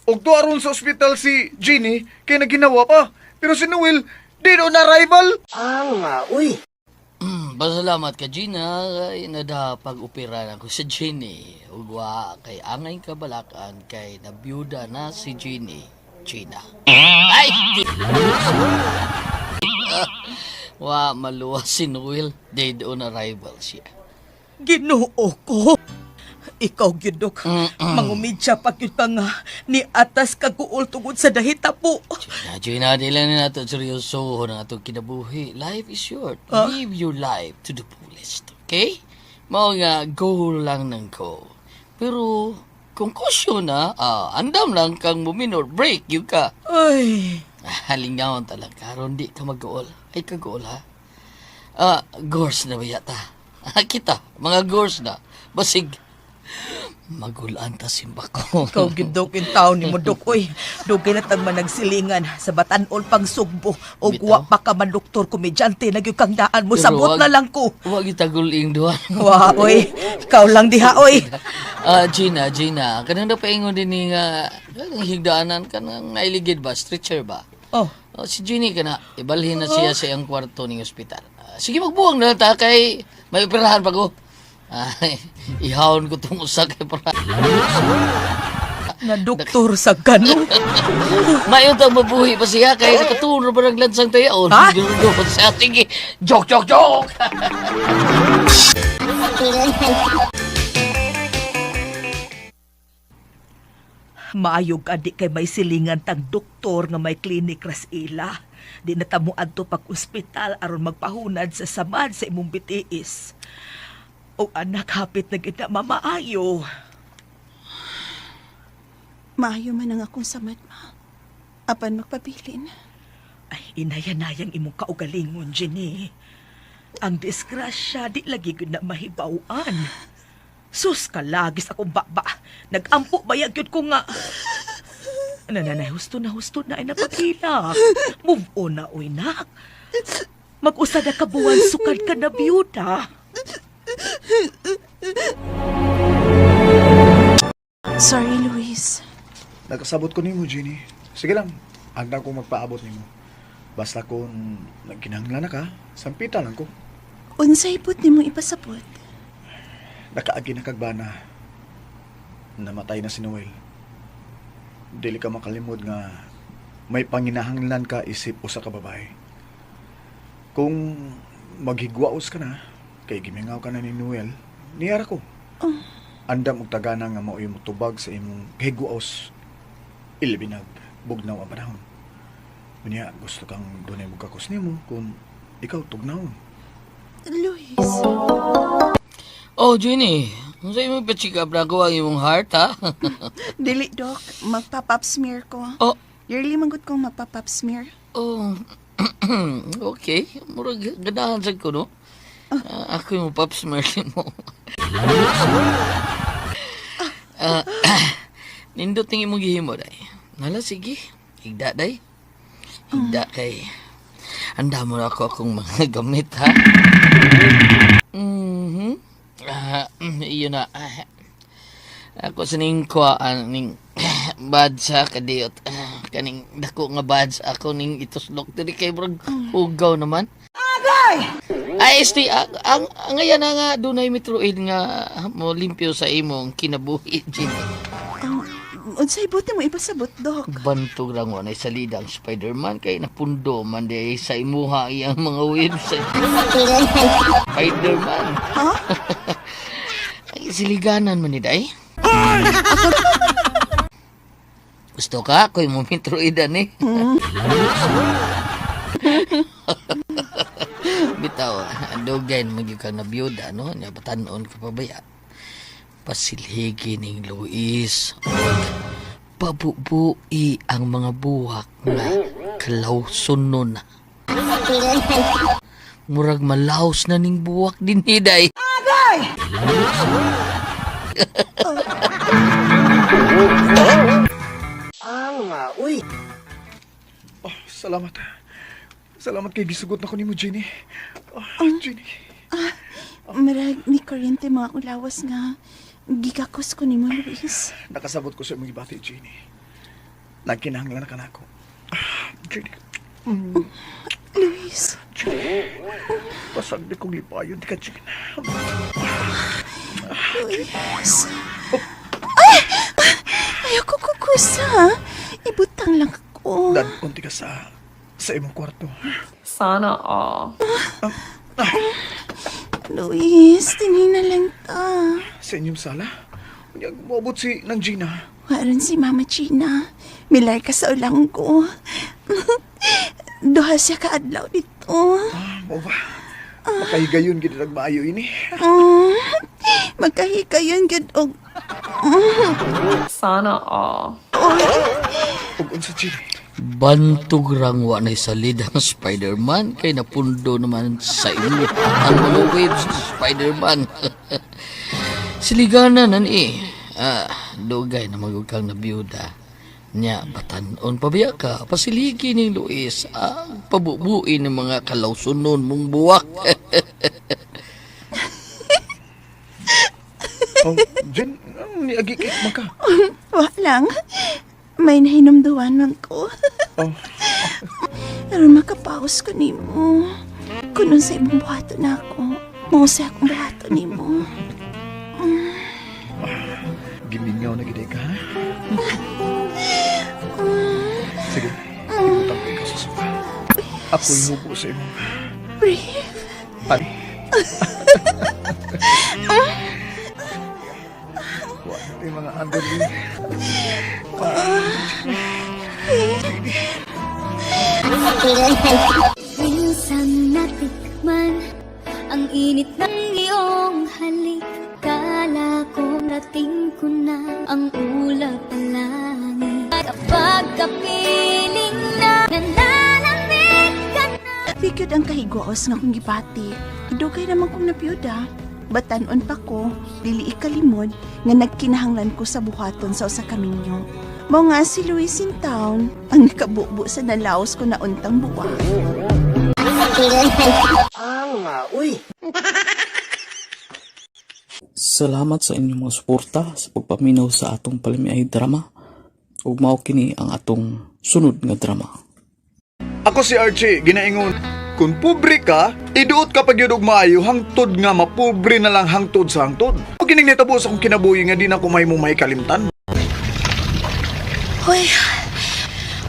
Ug tuwa ron sa ospital si Jenny kay naginawa pa. Pero si Noel, di doon na rival. Pasalamat ka, Gina. Kay nadapag-opera na ko sa Jenny. Ugwa kay angay kabalakan kay nabiyuda na si Jenny. Gina. Ay! Wa maluwas si Noel. Dead on arrival siya. Ginoo ko. Ikaw gyud dok. Mangumidya pa gyud ka nga ni atas kaguol tungod sa dahita po. Na, Gina, di lang na nato seryoso na atong kinabuhi. Life is short. Live your life to the fullest. Okay? Mao nga, go lang ng go. Pero, kung kusyo na, andam lang kang muminor break, yun ka. Ay, Halingawan talaga. Karon di ka mag-goal. Ay, ka-goal ha? Gores na ba yata? Kita, mga gores na. Basig, magulaan ta simba ko. ikaw gyud dok in taon ni mo dok oy. Dugay na tag managsilingan sa Batanol pang Sugbo og wa pa ka man doktor komedyante na gyud kang daan mo Pero sabot na lang ko. Wag itaguling duha. Wa oy, ikaw lang diha oy. Gina, Gina, kanang napaingon din ni nga, kanang higdaanan, kanang nailigid ba, stretcher ba? Oh. Oh, si Ginny kana, ibalhin na siya sa iyang kwarto ning ospital. Sige, magbuwang na ta kay may operahan pa ko. Ay, ihawon ko tong usa kay para. Na doktor sa gano. Mayo tang mabuhi pa siya kay nakaturo ba ng lansang tayaon. Ha? Siya. Sige, joke, joke, joke. Maayo ka di kay may silingan tang doktor nga may klinik ras ila. Di na tamo adto pag ospital aron magpahunad sa samad sa imong bitiis. O anak, hapit na gid na mamaayo. Maayo man ang akong samad, ma. Apan magpabilin. Ay, inayanayang imong kaugalingon, Jenny. Ang disgrasya, di lagi gud na mahibaw-an. Sus, kalagis akong baba. Nagampo bayag yun ko nga. Nananay, husto na ay napagilak. Move on na, uy, nak. Mag-usa na ka buwan, sukad ka na biyuda. Sorry, Luis. Nakasabot ko nimo, Jenny. Sige lang, andam kong magpaabot nimo. Basta kung nagkinahanglan na ka, sampitan lang ko. Unsay put nimo ipasabot? Nakaagi na kag bana. Namatay na si Noel. Dili ka makalimod nga may panginahanglan ka isip usa ka babae. Kung maghigwaos ka na, kay gimingaw ka na ni Noel, niyara ko. Andam og tagana nga mao'y motubag sa imong higwaos. Ilbinag, bugnaw ang panahon. Unya, gusto kang dunay mo kakos nimo kung ikaw tugnaw. Luis. Oh, Jenny, unsa imong pa-check up na ako ang imong heart, ha? Dili, Doc. Magpa-pap smear ko. Oh. Yearly man gud kong magpa-pap smear. Oh. Okay. Murag ganahan sad ko, no? Ah, ako yung pap smear mo. Ah, nindot ning imong gihimo day. Nala sige. Higda day. Higda kay anda mo na ako akong mga gamit ha. Ah, iyo na. Ah, ako sa ning kuhaan ning bads ha kadiyot. Ah, kaning dako nga bads ako ning ituslok diri kay murag hugaw naman. Ay, este, ang ngayon na nga, dunay metroid nga mo limpyo sa imong kinabuhi, Jimmy. Oh, unsay buti mo ipasabot, Doc? Bantog lang wa na salida ang Spider-Man kay napundo man di sa imuha iyang mga webs. Spider-Man. Ha? Ay, siliganan man ni Day. Gusto ka? Ako'y mo metroidan eh. Bitaw, dugay na magyud ka na biyuda, no? Nya batanon ka pa baya. Pasilhigi ning Luis. Pabubui ang mga buwak nga kalawson na. Murag malaos na ning buwak din hiday. Ah, uy. Oh, salamat. Salamat kay gisugot na ko nimo, Jenny. Oh, Jenny. Ah, marag ni kuryente mga akong lawas nga gikakos ko nimo, Luis. Nakasabot ko sa imong gibati, Jenny. Nagkinahanglan na ka nako. Ah, Jenny. Luis. Jenny. Pasag di kong lipayon, di ka, Jenny. Luis. Ay! Ayoko kukusa. Ibutang lang ako. Dan, unti ka sa imong kwarto. Sana all. Luis, tingin na lang ta. Sa inyong sala? Unya, moabot si Nang Gina. Waron si Mama Gina. Milar ka sa ulang ko. Duha siya kaadlaw dito. Ah, mao ba? Makahigayon gid nagmaayo ini. Magkahikayon gid og Sana all. Ug unsa, Jenny? Bantog rang wa na salid ang Spider-Man kay napundo naman sa imo ang mga waves ni Spider-Man. Siliganan nan eh. Ah, dugay na magug kang nabiyuda. Nya, batanon pabiya ka, pasiligi ni Luis ang pabubuin ng mga kalawsunon mong buwak. Oh, Jen, niagi kay man ka. Wa lang. May nahinumduan man ko. Oh. Aron makapaos ko nimo. Kunon sa imong buhaton na ako. Mao sa akong buhaton nimo. Gimingaw na gid ka, ha? Sige, ibutang ko ikaw sa sofa. Ako'y hubo sa imong... Brief. Ay. Wa na yung mga underling. Minsan natikman ang init ng iyong halik. Kala ko rating ko na ang ulap ng langit. Kapag kapiling na nananamig ka na. Pikyod ang kahiguos nga akong gibati. Dugay naman kong nabiyuda. Batanon pa ko, dili ikalimod, nga nagkinahanglan ko sa buhaton sa usa ka minyo. Mao nga si Luis in town, ang nakabubo sa nalaos ko na untang buwa. Uy. Salamat sa inyong mga suporta sa pagpaminaw sa atong palamiay drama. Ug mao kini ang atong sunod nga drama. Ako si Archie, ginaingon. Kung pobre ka, iduot ka pag yun og maayo hangtod nga mapobre na lang hangtod sa hangtod. O kining nitabo sa akong kinabuhi nga di na ko may may kalimtan. Hoy,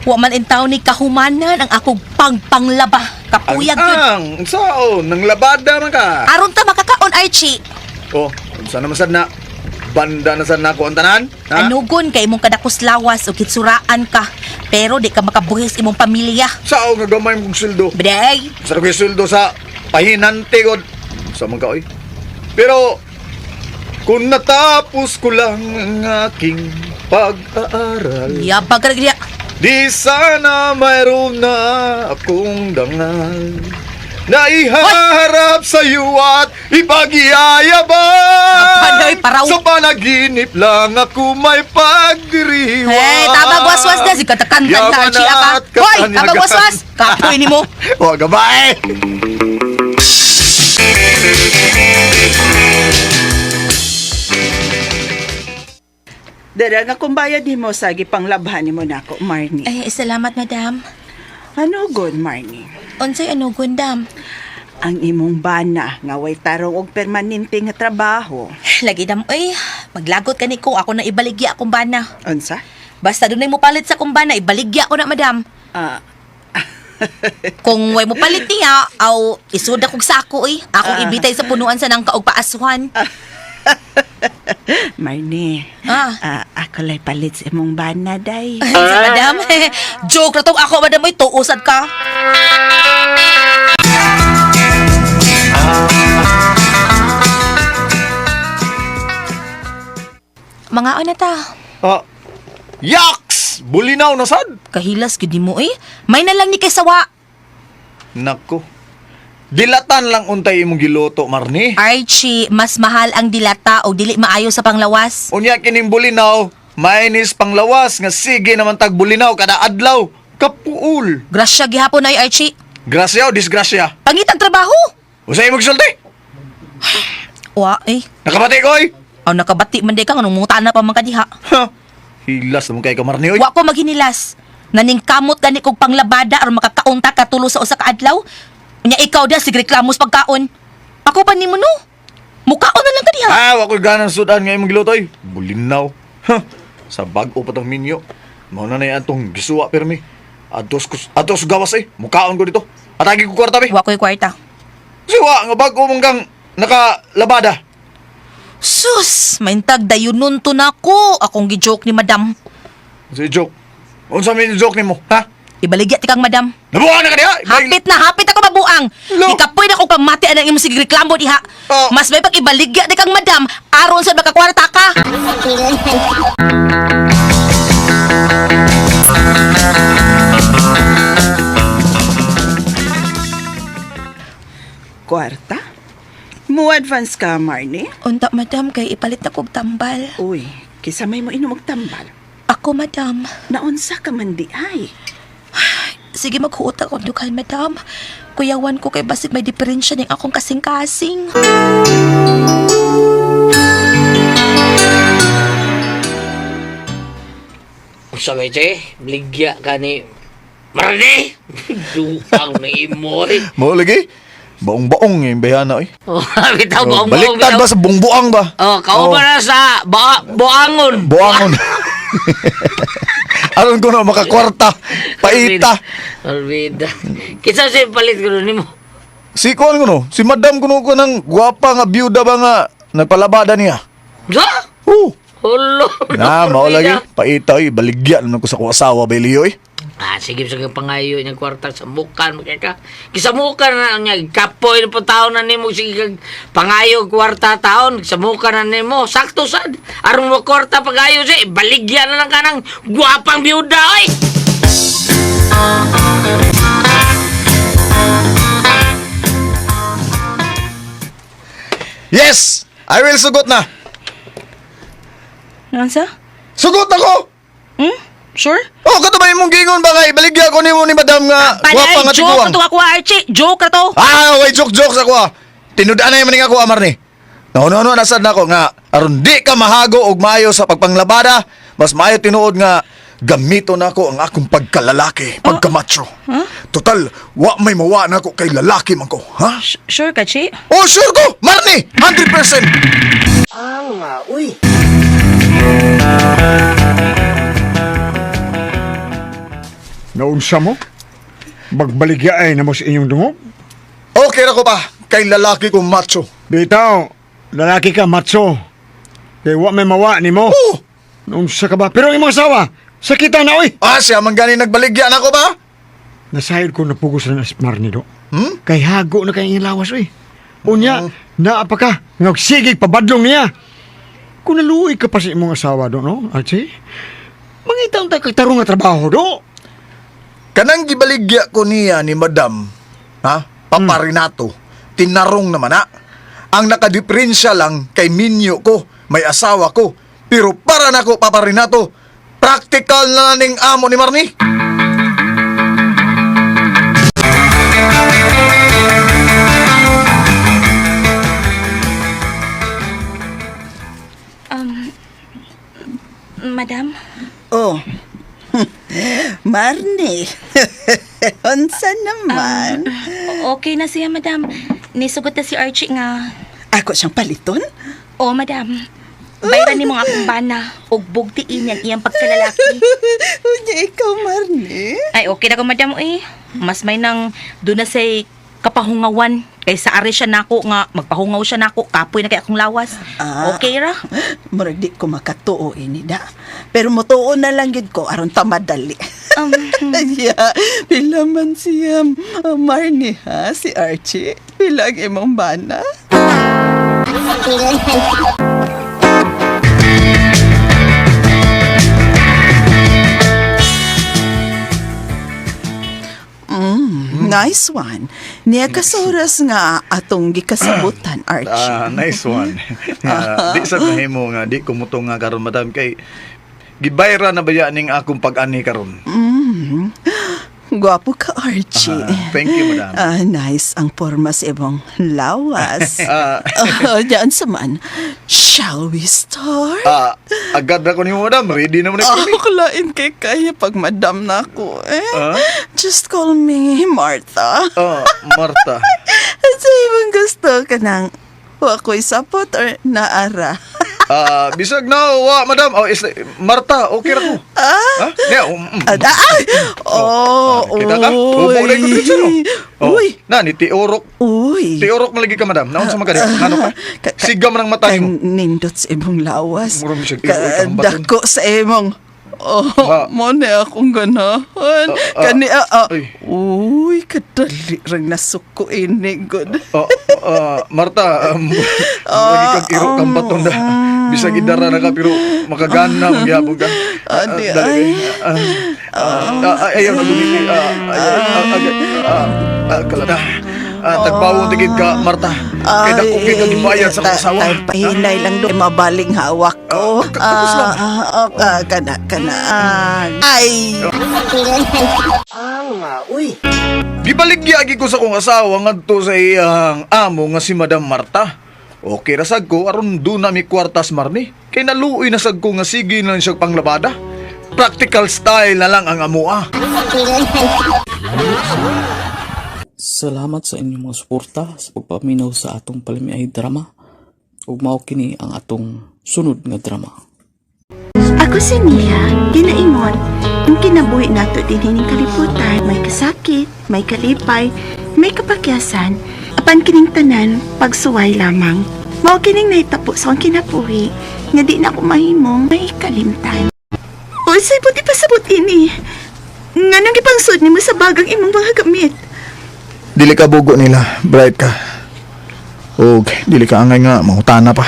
wa man intaw ni kahumanan ang akong pangpanglaba. Kapuyag yun. Ang, sao, nang labada man ka. Aron ta makakaon, Archie. Oh, unsa naman sad na? Banda na sad na ako ang tanan? Ha? Anugon kay imong kadakos lawas o kitsuraan ka. Pero di ka makabuhis imong pamilya. Sao nga gamay mong sweldo? Bday! Sa ko'y sweldo sa pahinante ko. Sa man ka, oy. Pero, kung natapos ko lang ang aking pag-aaral, Yabag ka na diya. di sana mayroon na akong dangal na ihaharap sa iyo at ipagyayabang. Panoy, paraw. Sa panaginip lang ako may pagdiriwang. Hey, tabag waswas na. Sige, kakantan ka, Yaman Archie, aka. at Hoy, tabag katanyagan. waswas. Kapoy ni mo. Huwag ka ba eh? Dara nga kung bayad nimo sa gipanglabhan nimo nako, Marnie. Ay, salamat, madam. Ano good, Marnie? Unsay ano, gundam? Ang imong bana nga way tarong og permanente nga trabaho. Lagi dam, oy, maglagot ka ni ko. Ako na ibaligya akong bana. Unsa? Basta dunay mo palit sa kong bana, ibaligya ko na, madam. Ah. Kung way mo palit niya, aw isuda kog sako, oy. Akong ibitay sa punuan sa nangka og paasuhan. Marnie. Ah. Ako lay palit sa imong bana day. Sa madam, joke na tong ako, madam, oy, tuusad ka. Mga ano ta? Ah, yaks! Bulinaw na sad! Kahilas gid mo eh. May na lang ni kay sawa. Nako. Dilatan lang untay imong giluto, Marnie. Archie, mas mahal ang dilata o dili maayo sa panglawas. Unya kining bulinaw, mainis panglawas nga sige naman tag bulinaw kada adlaw. Kapuul. Grasya gihapon ay Archie. Grasya o disgrasya? Pangitag trabaho. Usa imong gisulti? Wa eh. Nakabati ko oy. Aw nakabati man di ka nganong mutana pa man ka diha. Ha. Hilas naman kay ka Marnie oy. Wa ko maghinilas. Naningkamot gani kog panglabada aron makakaunta ka tulo sa usa ka adlaw. Unya ikaw diha sige reklamos pagkaon. Ako pa nimo no. Mukaon na lang ka diha. Ah, wa ko'y ganang sudan nga imong giluto oy. Bulinaw. Ha. Sa bag-o pa tong minyo. Mao na na atong gisuwa pirmi. Atos kus atos gawas eh. Mukaon ko dito. Atagi ko kwarta be. Wa ko'y kwarta. Siwa nga bag-o mong kang nakalabada. Sus, maintag dayunon to nako. Akong gi-joke ni madam. Si joke. Unsa may joke nimo, ha? Ibaligya ti kang madam. Nabuha na ka diha. Hapit na, hapit ako mabuang. Ikapoy na kong pamati ang imong sige reklamo diha. Oh. Mas may pag ibaligya di kang madam, aron sa makakwarta ka. Kwarta? Mo advance ka, Marnie? Unta madam kay ipalit na kog tambal. Uy, kisa may mo inom og tambal. Ako madam. Naunsa ka man di ay. Sige maghuot ako dughan madam. Kuyawan ko kay basig may diferensya ning akong kasing-kasing. Unsa may che? Bligya ka ni Marnie! Duang na imoy. Mao lagi. Baong-baong yung bayana oy. Oh, bitaw Oh, baong baliktad ba sa bungbuang ba? Oh, kao Oh. ba na sa buangon? Buangon. Aron ko na makakwarta. Paita. Olvida. Kinsa siya palit ko nimo? Si kuan ko no, si madam kuno ko ng gwapa nga byuda ba nga nagpalabada niya. Sa? Oo. Hulo. Na, mao lagi. Paita oy, baligya naman ko sa akong asawa ba liyo oy. Ah, sige sa pangayo niyang kwarta sa mukan mo kay ka. Kisamukan na niya kapoy na po taon na nimo sige kag pangayo kwarta taon samukan na nimo sakto sad. Aron mo kwarta pagayo siya baligya na lang ka ng gwapang biyuda oy. Yes! I will sugot na. Unsa? Sugot ako. Hmm? Sure? Oh, kato ba imong gingon ba nga ibaligya ko nimo ni madam nga gwapa Panay, nga joke tiguang? na to ako Archie. Joke na to. Ah, way joke joke sa kuha. Tinud-an na yung maning ako amar ni. Nahuno nasad na ako nga aron di ka mahago og maayo sa pagpanglabada, mas maayo tinuod nga Gamito na ako ang akong pagkalalaki, pagkamacho. Total, wa may mawa na ako kay lalaki man ko, ha? Sure ka, Chi? Oh, sure ko! Marni! 100%! Anga, uy. Naunsa mo? Magbaligya ay na mo sa inyong dungog? Okay ra ko pa, kay lalaki ko macho. Bitaw, lalaki ka, macho. Kay wa may mawa ni mo. Oh! Naunsa ka ba? Pero ang imong asawa, sakita na oy! Ah, siya man gani nagbaligya na ko ba? Nasayod ko napugos na si Marni do. Hmm? Kay hago na kay iyang lawas oy. Unya, naa pa ka, nga sige pabadlong niya. Kung naluoy ka pa sa imong asawa do, no, Archie? Mangita unta kag tarong nga trabaho do. Kanang gibaligya ko niya ni Madam, ha? Papa Renato, tinarong naman na. Ang nakadiferensya lang kay minyo ko, may asawa ko. Pero para nako Papa Renato, practical na ning amo ni Marni. Madam? Oh. Marni. Unsa naman? Okay na siya, madam. Nisugot na si Archie nga. Ako siyang paliton? Oo, madam. Bayran ni mga akong bana. Ug bugtiin yan iyang pagkalalaki. Unya ikaw, Marni. Ay, okay na ko, madam, eh. Mas may nang doon na say kapahungawan. Kaysa ari siya nako nga, magpahungaw siya nako, kapoy na kay akong lawas. Ah. Okay ra? Murag di ko makatuo ini da. Pero mutuo na lang gyud ko aron pamadali. Yeah, pila man siya Marni ha, si Archie. Pila ang imong bana? Nice one. Niya kasoras nga atong gikasabutan, Archie. Ah, nice one. Di sa mahimo nga di kumuto nga karon madam kay gibayra na ba ning akong pag-ani karon. Gwapo ka, Archie. Ah, thank you, madam. Ah, nice ang porma sa ibong lawas. Ah. Oh, diyan sa man. Shall we start? Ah, agad na ko nimo madam, ready na mo na Oh, kami. kulain kay kaya pag madam na ako eh. Ah? Just call me Martha. Oh, Marta. Sa ibang gusto ka nang wako'y sapot or naara. Ah, bisag na wa madam. Oh, is Marta, okay ra ko. Ah? Ha? Yeah, Ah, ah, oh, Kita ka? uy. Ubo na ko dito no. Oh, Uy. Na ni tiurok. Uy. Tiurok man lagi ka madam. Naon sa magadi? Ngano ka? Siga man ang mata nimo. Nindot sa imong lawas. Murag siya, iroy ka ang baton. Dako sa imong. Oh, Ah. mo na akong ganahan. Ah, ah. Kani, Uy. Uy, kadali rang nasuko ini, good. Oh, Marta, lagi kag iro kang baton da. Bisag idara na ka pero makagana man gyapon ka. Adi, Dali, ay. Ayaw na gumiti. Kalada. Tagpawong tigid ka, Marta. Kay dako kay kag gibayad sa akong asawa. Pahinay lang do mabaling hawak ko. Tapos lang. Kana, kana. Ay! Anga, uy. Gibaligya ko sa kong asawa ngadto sa iyang amo nga si Madam Marta. Okay ra sad ko aron do na mi kwartas Marni. Kay naluoy na sad ko nga sige na lang siya panglabada. Practical style na lang ang amoa. Salamat sa inyong mga suporta sa pagpaminaw sa atong palamiay drama. Ug mao kini ang atong sunod nga drama. Ako si Mila, ginaingon, ang kinabuhi nato din hining kalibutan, may kasakit, may kalipay, may kapakyasan, apan kining tanan, pagsuway lamang. Mao kining nahitapo sa akong kinabuhi, nga di na ako mahimong may kalimtan. Uy, say buti pasabot ini. Nga nang ipangsud nimo sa bagang imong mga gamit. Dili ka bugo nila, bright ka. Og dili ka angay nga mangutana pa.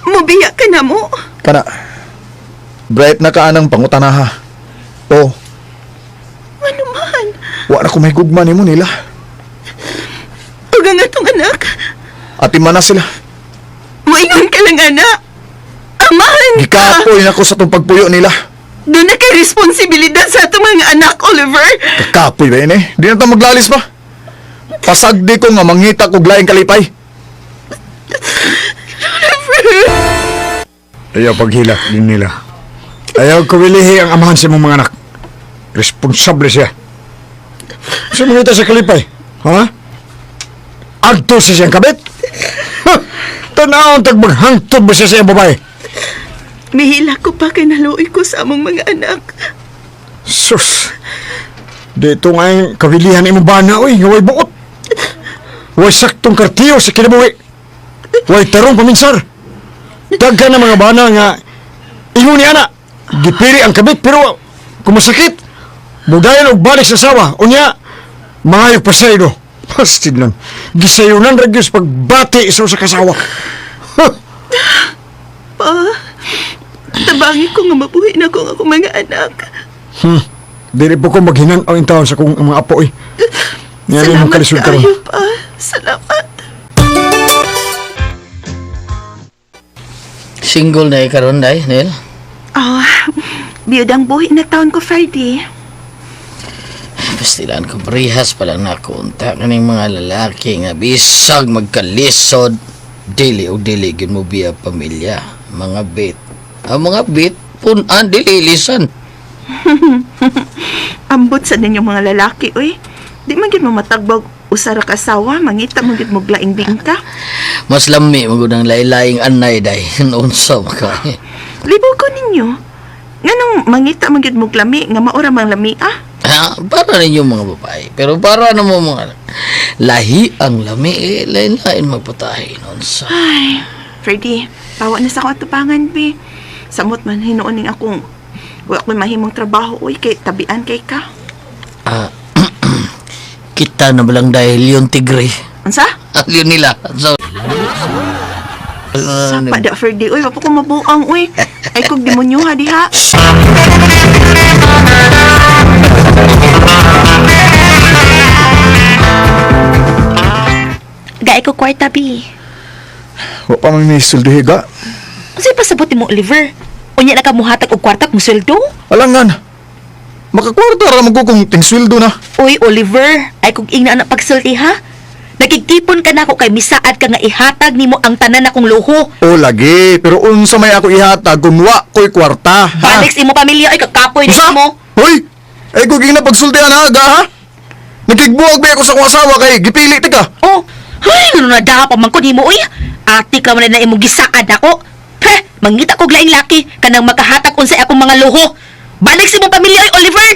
Mubiya ka na mo. Kana bright na ka anang pangutana ha. Oh, Ano man? wa na ko may gugma nimo nila. Ug ang atong anak, Ati man na sila. moingon ka lang anak. Amahan ka. Gikapoy na ko sa tong pagpuyo nila. Doon na kay responsibilidad sa atong mga anak, Oliver. Kakapoy ba yun eh? Di na ta maglalis pa. Pasagdi ko nga mangita kog laing kalipay. Ayaw paghilak din nila. Ayaw ko wilihi ang amahan sa imong mga anak. Responsable siya. Sa mga sa kalipay, ha? Agto siya siyang kabit? Ha! Tanawon tag maghangtod ba siya sa iyang babae? Mihila ko pa kay naluoy ko sa among mga anak. Sus! Dito nga ang kawilihan imong bana, uy, nga way buot. Way saktong kartiyo sa kinabuhi. Way tarong paminsar. Daghan na mga bana nga ingon ni ana. Gipili ang kabit pero kumasakit. Mudayon og balik sa sawa. Unya, maayo pasaylo. Pastid lang. Gisayunan ra gyud sa pagbati isa sa kasawa. Pa, tabangi ko nga mabuhi na ko ang akong mga anak. Dili po ko maghinan ang taon sa kong mga apo eh. Nga rin mong Salamat kalisod karon. kaayo pa. Salamat. Single na karon day, Nel. Oh, biyudang buhi na taon ko, Ferdy. Pastilan ko parehas pa lang nakunta kaning mga lalaki nga bisag magkalisod dili o dili gyud mo biya pamilya, mga bit. Ang mga bit pun-an dili ilisan. Ambot sa ninyong mga lalaki, uy. Di man gyud mo matagbag usa ra ka asawa, mangita man gyud mo laing bingka. Mas lami mo gud ang laylaying anay day. Unsa maka. Libo ko ninyo. Nganong mangita man gyud mo lami nga maura mang lami ah. Ha, para ninyo mga babae. Pero para na mo mga lahi ang lami eh, lain-lain magpatahi unsa. Ay, Ferdy, tawa na sa akong atubangan, be. Samot man hinuon ning akong wa ko'y mahimong trabaho, uy, kay tabian kay ka. Ah, kita na ba lang dahil yung tigre. Unsa? Yun nila. So, Sapa da, Ferdy. Uy, wa pa ko mabuang, uy. Ay kog demonyo ha diha. Gaay ko kwarta, bi. Wa pa man may sulduhi ga. Unsay pasabot nimo, Oliver? Unya na ka muhatag og kwarta kung sweldo? Alangan. Makakwarta ra man ko kung tingsweldo na. Uy, Oliver, ay kung ingna na pagsulti ha? Nagigtipon ka nako kay misaad ka nga ihatag nimo ang tanan akong luho. O lagi, pero unsa may ako ihatag kung wa ko'y kwarta, ha? Balik sa imo pamilya ay kakapoy Unsa? nimo. Hoy! Ay kung na pagsultihan ha, ga ha? Nagkigbuwag ba ako sa akong asawa kay gipili ti ka? Oh, ay ngano na da pa man ko nimo uy. Ati ka man na imong gisaad ako. Heh, mangita kog laing laki kanang makahatag unsay akong mga luho. Balik sa imong pamilya oy, Oliver.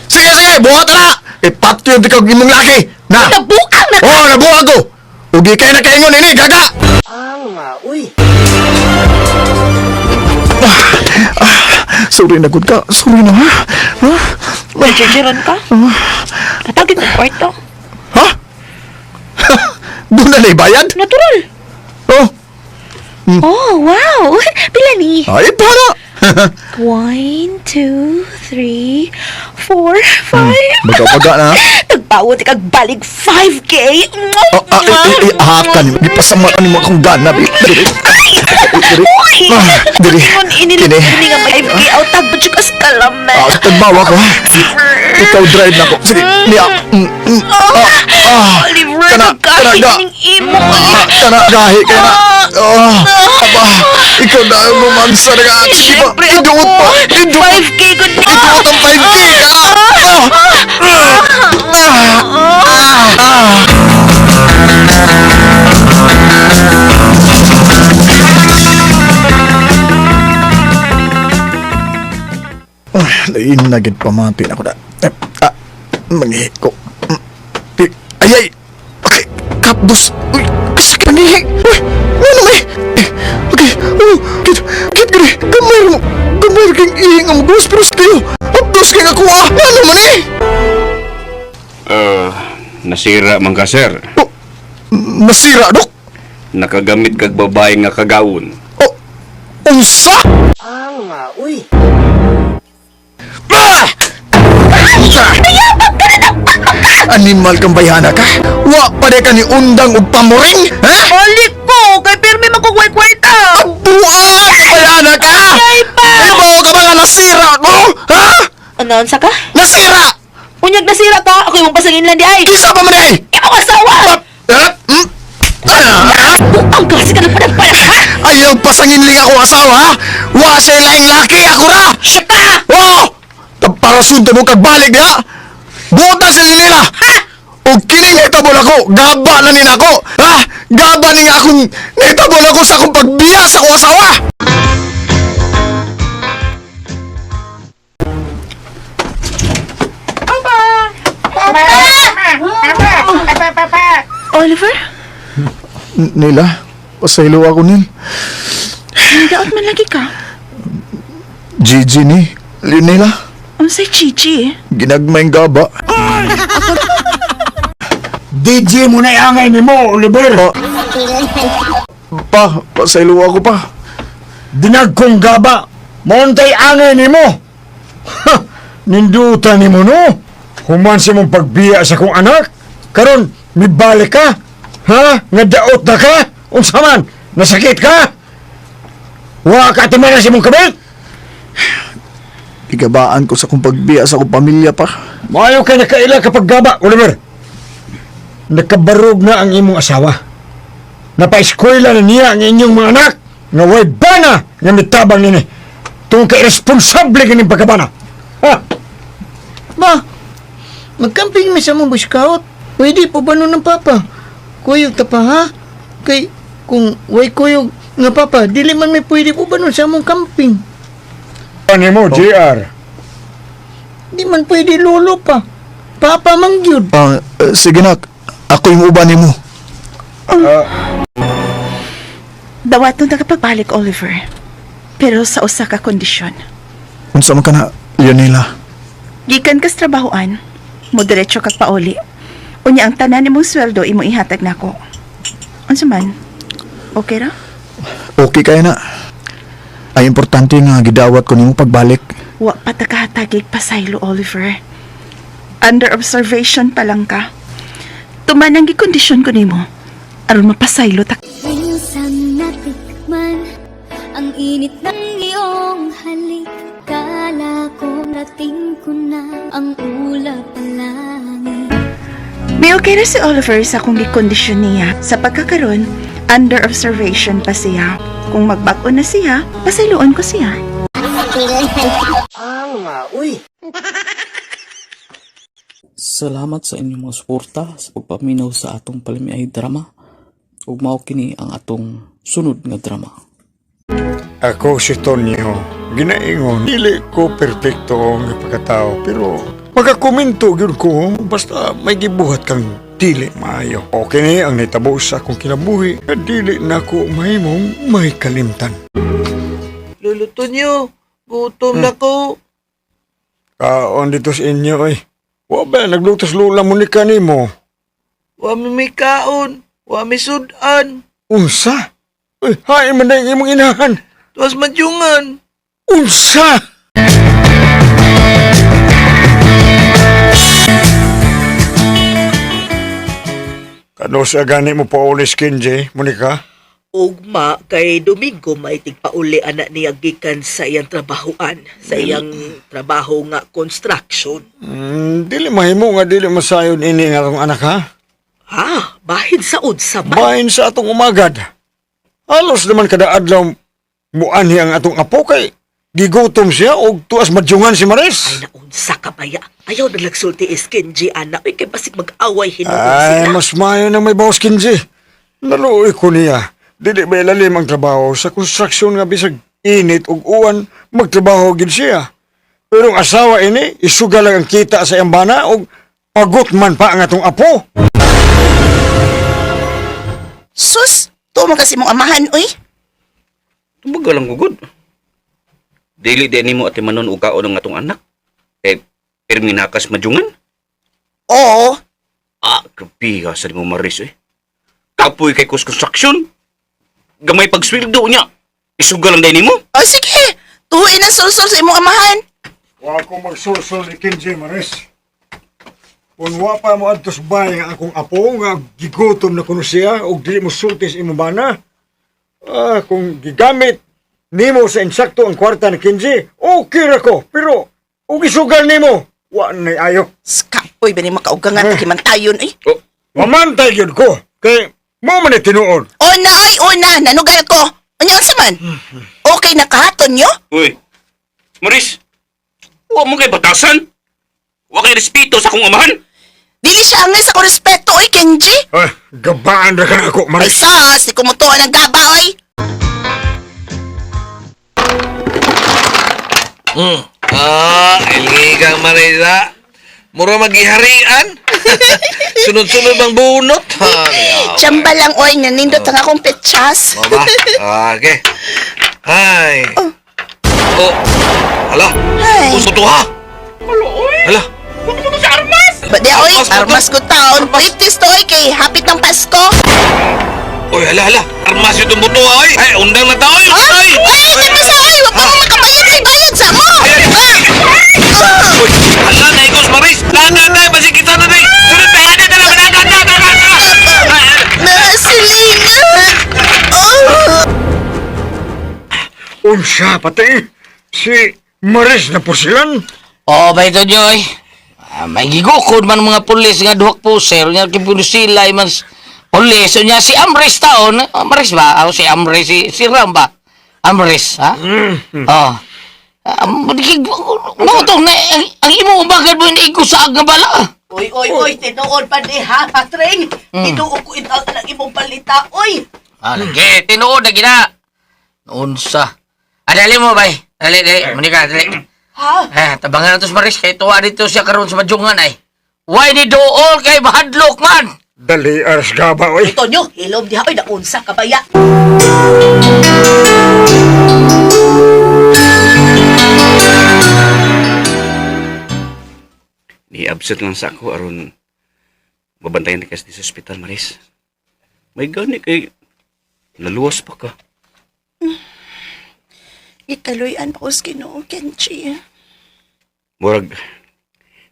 Sige, sige, buhat na! Ipatyo ti kag imong laki! Na! Nabuang na ka! Oh, nabuang ko! Ugi kay na kaingon ini, gaga! Uy. Sorry na gud ka. Sorry na ha. Ha? Nagjajaran ka? Katagin ko kwarta. Ha? Doon na bayad? Natural. Oh. Oh, wow. Pila ni? Ay, para! 1, 2, 3, 4, 5. Baga-baga na. Nagpawot kag balig 5K. Oh, ah, eh, eh, hakan. Gipasama ni mo akong gana. Bi. Diri. Diri. Uy! Ah, diri. Ingon ini Kini. ini nga 5K out tag ba kas kalame. Ah, tagbawa ko ha. Ikaw drive na ko. Sige, niya. Ah, ah. Oliver, Kana, kana, nagkahi ga. ning imo. Ah, kana, gahi kaya na. Ah, aba, ikaw na ang romansa na ka. Sige pa, Siyempre iduot ako. pa. Iduot. 5K gud na. Iduot ang 5K ka. Ah, ah, ah, ah. Ah, lain na gid pamati na ko na. Eh, ah, mangihi ko. Eh, ay, ay! Okay, kapdos. Uy, kasakit mangihi. Uy, ano may? Eh, okay, oh, git, git, git, gamay mo. Gamay kang ihing ang gus, pero kayo. Hapdos kay ako ah. Ano man eh? Nasira man ka, sir. Oh, nasira, dok? Nakagamit kag babae nga kagawon. Oh, unsa? Uy. Ah! Animal kang bayhana ka? Wa pa ka ni undang og pamuring? Ha? Balik ko kay pirmi man kog kwarta. Buang bayhana ka! Ay pa. Ibaw ka ba nga nasira ko? Ha? Ano unsa ka? Nasira! Unyag nasira ka, ako imong pasangin lang di ay. Kinsa pa man ay? Ikaw asawa. Ah! Buang kasi ka ng panagpanak ha? Ayaw pasanginling ako asawa, ha? Wa siya laing laki, ako ra! Sika! Oh! Para sunto mo kagbalik diha! Buot na sila nila! Ha? O kining nahitabo nako, gaba na ni nako! Ha? Gaba ni nga akong nahitabo nako sa akong pagbiya sa akong asawa! Oliver, Nila, pasaylo ako nil. daot man lagi ka. Gigi ni, Nila, Unsay Chichi? ginagmayng gaba. DJ mo na iangay ni mo, Oliver. Pa, pasaylo ako pa. Dinag kong gaba. Montay angay ni mo. Ha, ninduta ni mo no. Human sa mong pagbiya sa kong anak. Karon, mibalik ka. Ha? Nga daot na ka? Unsa man? Nasakit ka? Wa ka timan sa imong kabit? Igabaan ko sa akong pagbiya sa akong pamilya pa. Maayo kay nakaila kapag gaba, Oliver. Nakabarog na ang imong asawa. Napaeskwela na niya ang inyong mga anak nga way bana nga mitabang nini. Tungkol kay irresponsable kining pagkabana. Ha? Ba, magkamping mi sa mong Boy Scout. Pwede po ba nun ng papa? Kuyog ta pa ha? Kay kung way kuyog nga papa, dili man may pwede po ba nun sa among camping? Ano mo, JR? Di man pwede lolo pa. Papa man gyud. Sige nak, ako yung uban nimo. Dawaton ta kapagbalik, Oliver. Pero sa usa ka kondisyon. Unsa man ka na, Leonela? Gikan kas trabahoan, mo diretso kag pauli. Unya ang tanan nimong sweldo imo ihatag nako. Unsa man? Okay ra? Okay kaya na. Ay importante nga gidawat ko nimo pagbalik. Wa pa ta kahatagig pasaylo, Oliver. Under observation pa lang ka. Tuman ang gikondisyon ko nimo. Aron mapasaylo ta. Minsan natikman ang init ng iyong halik. Kala ko rating ko na ang ulap ng langit. May okay na si Oliver sa akong gikondisyon niya. Sa pagkakaron, under observation pa siya. Kung magbag-o na siya, pasayloon ko siya. Ah, uy. Salamat sa inyong mga suporta sa pagpaminaw sa atong palamiay drama. Ug mao kini ang atong sunod nga drama. Ako si Tonyo. Ginaingon, dili ko perpekto ang pagkatao, pero makakomento gyud ko basta may gibuhat kang dili maayo. Okay ni ang nitabo sa akong kinabuhi, nga dili na ko mahimong may kalimtan. Lolo Tonyo, gutom na ko. Kaon dito sa inyo ay. Wa ba naglutos lula mo ni kanimo? Wa mi may kaon, wa mi sudan. Unsa? Uy, hain man na yung imong inahan. Tuwas madyungan. Unsa? Kano sa gani mo paulis Kenji, Monica? Ugma kay Domingo may tigpauli anak niya gikan sa iyang trabahoan, sa iyang trabaho nga construction. Dili mahimo nga dili masayon ini nga atong anak ha. Ha, bahin sa unsa man. Bahin sa atong umagad. Halos naman kada adlaw muanhi ang atong apo kay gigutom siya og tuas madyungan si Maris. Ay naunsa ka baya. Ayaw na lagsulti is Kenji anak. Uy, kay basig mag-away hinuon Ay, sila. mas maayo nang may bawas Kenji. Naluoy ko niya. Dili ba ilalim ang trabaho sa construction nga bisag init ug uwan magtrabaho gid siya. Pero ang asawa ini isuga lang ang kita sa iyang bana og pagot man pa ang atong apo. Sus, tumo kasi mong amahan, uy. Tubaga lang gugod. Dili din nimo ati manon og kaon ang atong anak. Eh, pirmi nakas madyungan. Oo. Ah, grabe ka sa mo Maris eh. Kapoy kay kus construction. Gamay pagsweldo niya. Isuga lang din nimo. O sige, tuhuin ang sulsul sa imong amahan. Wa ko magsulsul ni Kenji Maris. Kung wa pa mo adto sa bahay nga akong apo nga gigutom na kuno siya og dili mo sulti sa imong bana. Ah, kung gigamit nimo sa insakto ang kwarta ni Kenji, okay ra ko. Pero og isugal nimo, wa na ayo. Skapoy ba ni makaugangan eh. Tayon, uy. Oh, Mamantay gyud ko kay mo man ni tinuod. O na, ay, o na, nanugal ko. Unya unsa man? Okay na kahaton nyo? Uy, Maris, wa mo kay batasan. Wa kay respeto sa akong amahan. Dili siya angay sa ko respeto oy, Kenji. Ay, gabaan ra ka na ako, Ay Maris. sas, di kumutuan ang gaba oy. Ah, ilgi kang Marisa. Mura maghiharian. Sunod-sunod bang bunot. Ha, yaw. Tsamba lang oy, nanindot ang akong petsyas. O ba? Ah, okay. Hay. Oh. Hala. Ay. Uso to ha. Hala. Ba di oy, armas ko taon. Pritis to oy kay hapit ng Pasko. Oy, hala, hala. Armas yung buto, oy. Ay, undang na tao, oy. Ay, ay, di ba sa oy, wag mo makabayad ay bayad sa mo. Ah! Uy, hala, naikos, Maris. Lana tayo, masikita na tayo. Sunod pa, hada na lang, hada, hada, hada, hada. Nasilingan. Oh. Unsa pati si Maris na pusilan. Oo, ba ito, Joy? Ah, may gigukod man mga pulis nga duhak puser nga kipusilay man pulis. So niya si Amres taon. Amres ba? O si Amres, si Ram ba? Amres, ha? Oh. Mo na ang imo ubagan mo ni sa nga bala. Oy, oy, oy, tinuod pa ni ha, Patring. Tinuod ko ito ang imong balita, oy. Ah, lagi tinuod na gina. Unsa? Ah, dali mo bay. Dali, dali. Manika, dali. Ha? Eh, tabangan na to si Maris kay tuwa dito siya karon sa majungan ay. Why ni dool kay mahadlok man? Dali aras gaba oy. Uy, Tonyo, hilom diha, oy, naunsa ka baya. Ni-absent lang sa ako aron babantayan na kasi sa ospital, Maris. May gani kay naluwas pa ka. Gikaluyan pa ko sa Ginoo, Kenji. Murag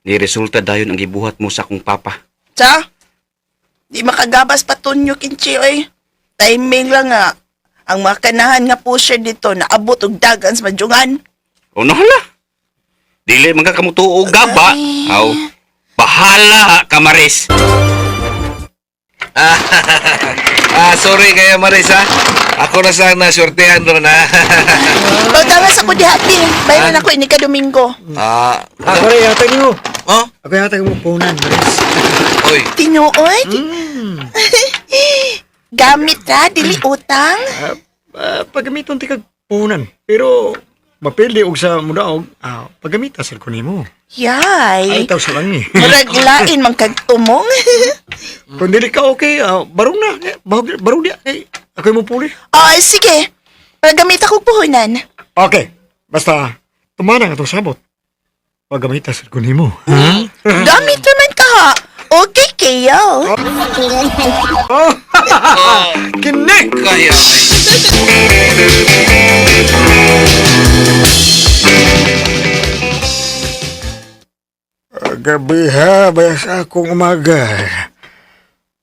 ni resulta dayon ang gibuhat mo sa akong papa. Sa? Di makagabas pa tunyo, Kenji, oy. Timing lang nga. Ang mga kanahan nga pusher dito naabot og dagan sa majungan. O nahala. Dili man ka kamutuo gaba. Aw. Bahala ka, Maris. Ah, sorry kaya Marisa. Ako na sang nasurtehan ron ha. Pagdamas ako di happy. Bayaran ako ini ka Domingo. Ah, Ako rin yata nimo. Oh? Ako yata mo punan, Maris. Oy. Tinuod? Gamit ra, dili utang. Ah, pagamiton ti kag punan. Pero mapili og sa mudaog, ah, pagamita sa ko nimo. Yay. Ay taw sa lang ni. Murag lain man kag tumong. Kung dili ka okay, ah, barong na. Eh, Barong diya. Eh, ako mo puli. Oh, sige. Pagamit ako puhunan. Okay. Basta tumana nga itong sabot. Pagamita sa ko nimo. Gamit naman ka ha. Okay kayo. Oh. Kini! Kaya. Gabi ha, bayas akong umaga.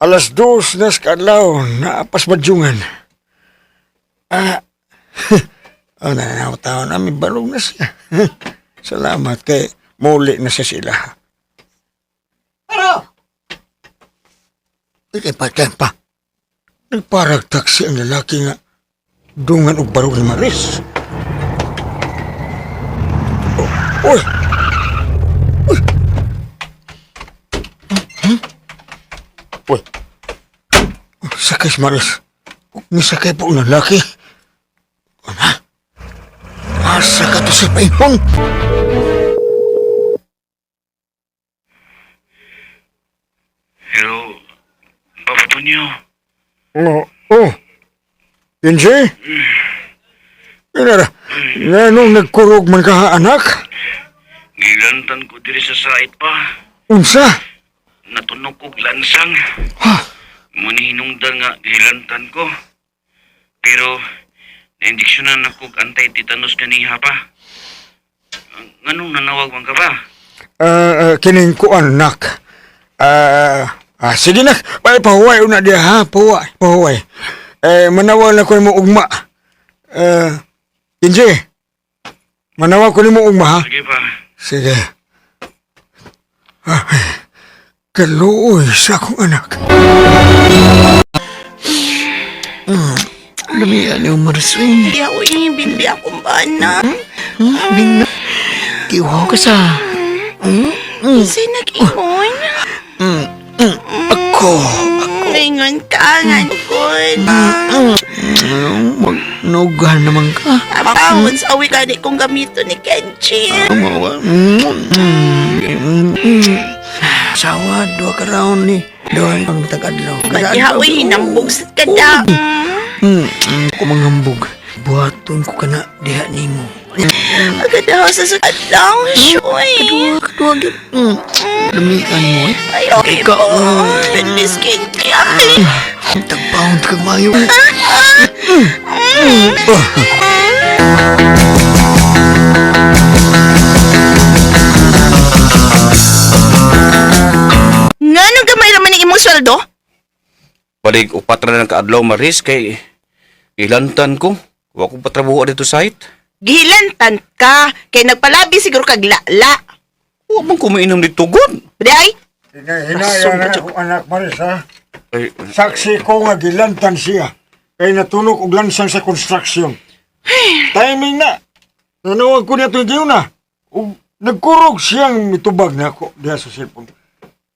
2:00 na sa kadlaw, naapas badyungan. Ah, oh, nananaw tao namin, barog na siya. Salamat kay muli na siya sila. Pero Ikay pa, pa. Nagparag taksi ang lalaki nga dungan og barog ni Maris. Oh, oy! Uy! Hmm? Uy! Sakay si Maris. Nisakay po ang lalaki. Ano? Asa ka to sa paingon? Hello, Papa Tonyo. Oh, oh. Kenji? Inara, nganong nagkurog man ka ha, anak? Gilantan ko diri sa site pa. Unsa? Natunog kog lansang. Muni hinungdan nga gilantan ko. Pero naindiksyonan ako og anti-tetanus kaniha pa. Nganong nanawag man ka ba? Kining kuan nak. Sige nak, ay pahuway una diha ha, pahuway, pahuway. Eh manawag na ko nimo ugma. Eh Kenji. Manawag ko nimo ugma ha. Sige pa. Sige. Ay, kaluoy sa akong anak. Lamian yung Maris, eh. Di ako bindi akong bana. Bing na. Iwaw ka sa... Kasi nag-ingon. Ako. Ingon ka, nga ko. Magnugan naman ka. Apawon sa awi gani kong gamito ni Kenchi. Sawa, duha ka round ni. Duha ang tagadlaw. Bati haoy, hinambog sa kada. Ako manghambog. Buhaton ko kana diha nimo. Agad ako sa adlaw, syoy. Kadua, kadua gyud. Lamian mo eh. Ay, okay Ikaw, po. Bilis Kenchi, ay. Tagpaon kag mayo. Nganong gamay raman ang imong sweldo? Balig upat na lang kaadlaw Maris kay ilantan ko. Wa ko patrabuho dito site. Gihilantan ka, kay nagpalabi siguro kag lala. Wa man ko mainom dito gud. Di ay? Hinaya na akong anak, Maris, ha? Ay, Saksi ko nga gilantan siya. Kay natulog og lansan sa construction. Timing na. Nanawag ko niya ito na. Ug nagkurog siyang mitubag na ako diha sa cellphone.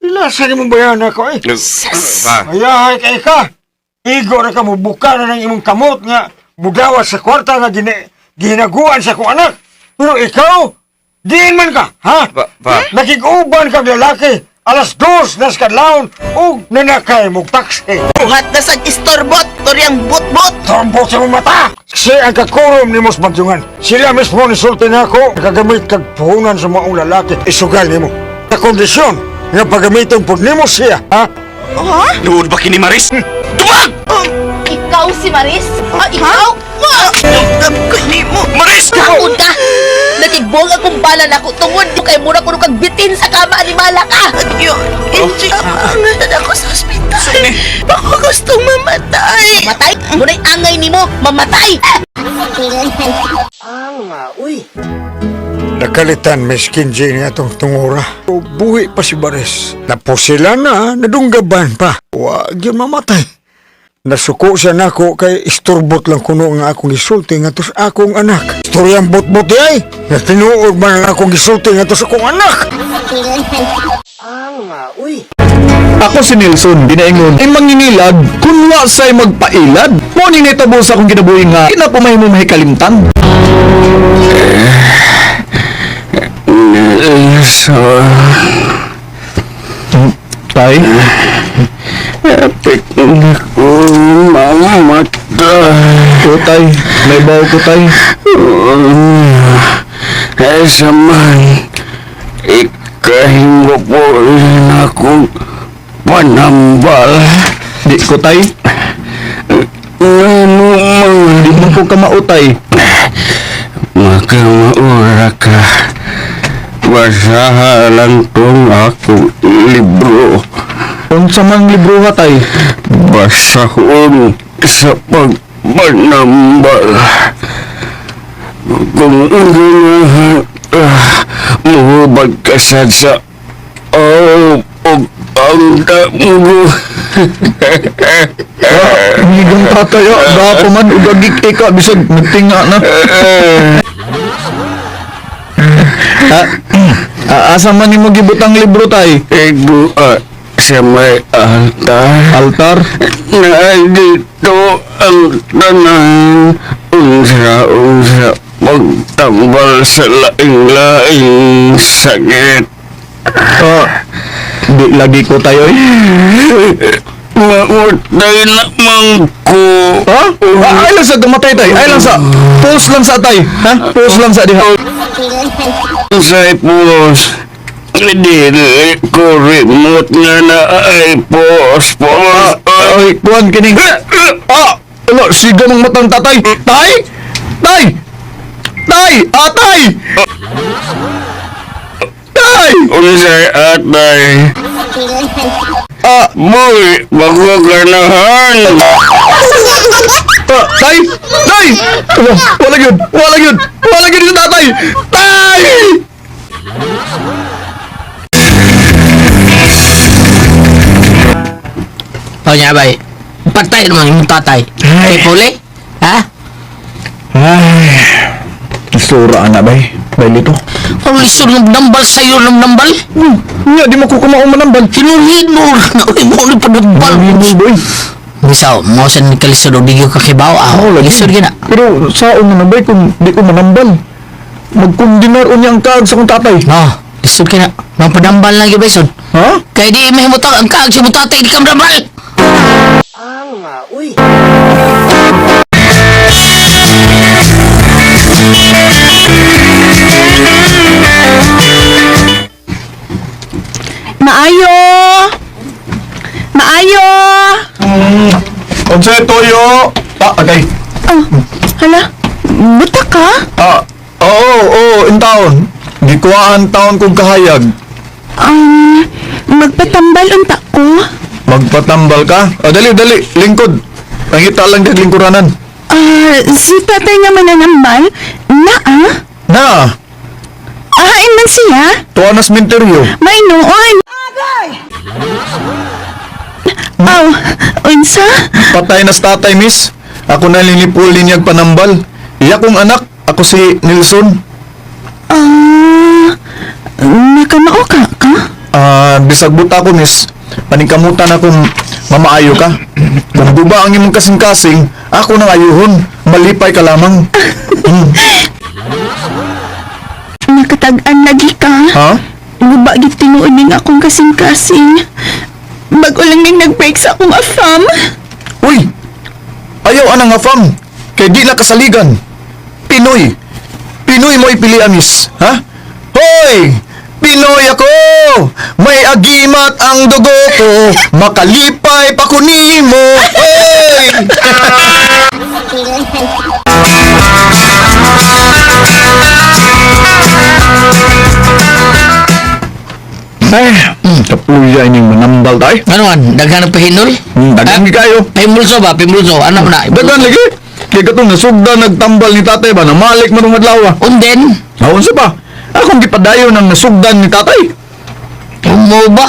Ilasa ni mong bayan ako eh. Pa. Ayahay kay ka. Igo na ka mo buka na ng imong kamot nga mudawas sa kwarta nga ginaguan sa akong anak. Pero ikaw, diin man ka, ha? Pa, pa. Nakig-uban kag lalaki. 2:00 nas kadlawon ug nanakay mog taxi. Buhat na sa istorbot, turyang butbot. Torbot sa mong mata! Si ang kakurom ni Mos Bagyungan. Sila mismo ni sulti na ako, nakagamit kag puhunan sa maong lalaki. Isugal nimo. Sa kondisyon nga paggamiton pud nimo siya, ha? Ha? Duod ba kini Maris? Tubag! Ikaw si Maris? Ah, ikaw? Ko nimo. Maris! Kaon ka! Nakigbong akong bala nako tungod kay mura kuno kag bitin sa kama ni Mala ka. Yun, Kenchi, ang ako sa ospital. Baka gustong mamatay. Mamatay? Muna'y angay nimo, mamatay! Nakalitan, Miss Kinji ni atong tungura. O, buhi pa si Bares. Napusila na, nadunggaban pa. Wag yun mamatay. Nasuko siya nako kay isturbot lang kuno nga akong gisulti nga sa akong anak. Istoryang bot-bot di ay. Nga tinuod man ang akong gisulti nga sa akong anak. Ako si Nelson, ginaingon, ay mangingilag, kunwa sa'y magpailad. Mo ni nitabo sa akong kinabuhi nga, kinapumay mo mahikalimtan. Nelson, Tay? Apik na ko mamatay. O tay, may bawo ko tay. Kaysa man, ikahimo po rin akong panambal. Di ko tay. Ngano man, Di man ko kamao tay. makamaura ka. Basaha lang tong akong libro. Unsa man libro ha tay? Basahon sa pagpanambal. Kung ganahan, muhubag ka sad sa oh, og ang damo. Higang tatay ah, dapo man ugagik ika bisag nagtinga na. Asa man nimo gibutang libro tay? Igua sa may altar. Altar? Nandito ang tanan unsa-unsa pagtambal sa laing-laing sakit. Di lagi ko tayo eh. Mamatay lamang ko. Ha? Ay lang sa gamatay tay. Ay lang sa. Pause lang sa tay. Ha? Pause lang sa diha. Sa pos. Dili ko remote nga na ay pos, pos. Ay, kuan kining. Ah! Ano, siga mong matang tatay. Tay! Tay! Tay! Ah, tay! Tay! Unsay atay. Ah! Boy, bago ganahan. Ah, tay! Tay! Wala yun! Wala yun! Wala yun sa tatay! Tay! O niya bay. Patay naman yung tatay. Kay Puli. Ay, isura ana bay. Bay lito. Ang lisod ng nambal sa'yo ng nambal. Nya, di mo ko kumao manambal. Hinuhino na. Uy, mo ni panambal. Hinuhino, boy. Bisaw, mo sa ni kalisod og di gyud kakibaw. Ah, Oo, lagi. lisod gyud na. Pero saon na bay kung di ko manambal. Magkundinar unya ang kaag sa kong tatay. No, lisod gyud na. Mapadambal lang gyud bayson. Ha? Kay di mahimutang ang kaag sa imong tatay di ka manambal. Maayo! Maayo! Unsa toyo? Ah, agay. Oh, hala, buta ka? Ah, oo, oo, in taon. Gikuhaan taon kong kahayag. Magpatambal unta ko. Magpatambal ka? Ah, dali, dali, lingkod. Pangita lang dag lingkuranan. Ah, si tatay nga mananambal, naa? Na, Ahain man siya? tuwa na sementeryo. May noon. Aw, unsa? Patay na sa tatay, miss. Ako na linipulin niyag panambal. Iya kong anak, ako si Nilson. Ah, nakamao ka ka? Ah, bisag buta ko, miss. Paningkamutan akong mamaayo ka. Kung guba ang imong kasing-kasing, ako nang ayuhon. Malipay ka lamang. Nakatag-an lagi ka. Ha? Guba gid tinuod ning akong kasing-kasing. Bago lang ning nag-break sa akong afam. Uy! Ayaw anang afam. Kay di na kasaligan. Pinoy. Pinoy mo ipili, miss. Ha? Hoy! Pinoy ako! May agimat ang dugo ko. Makalipay pa ko nimo. Hoy! Ay, kapuya ining manambal tay. Ano man, daghan ang pahinol? Daghan gyud kayo. Pahimulso ba? Pahimulso. Ano na? Daghan lagi. Kay katong nasugda nagtambal ni tatay ba namalik man ang adlaw. Unden? Unsa pa? Akong gipadayon ang nasugdan ni tatay. Mo ba?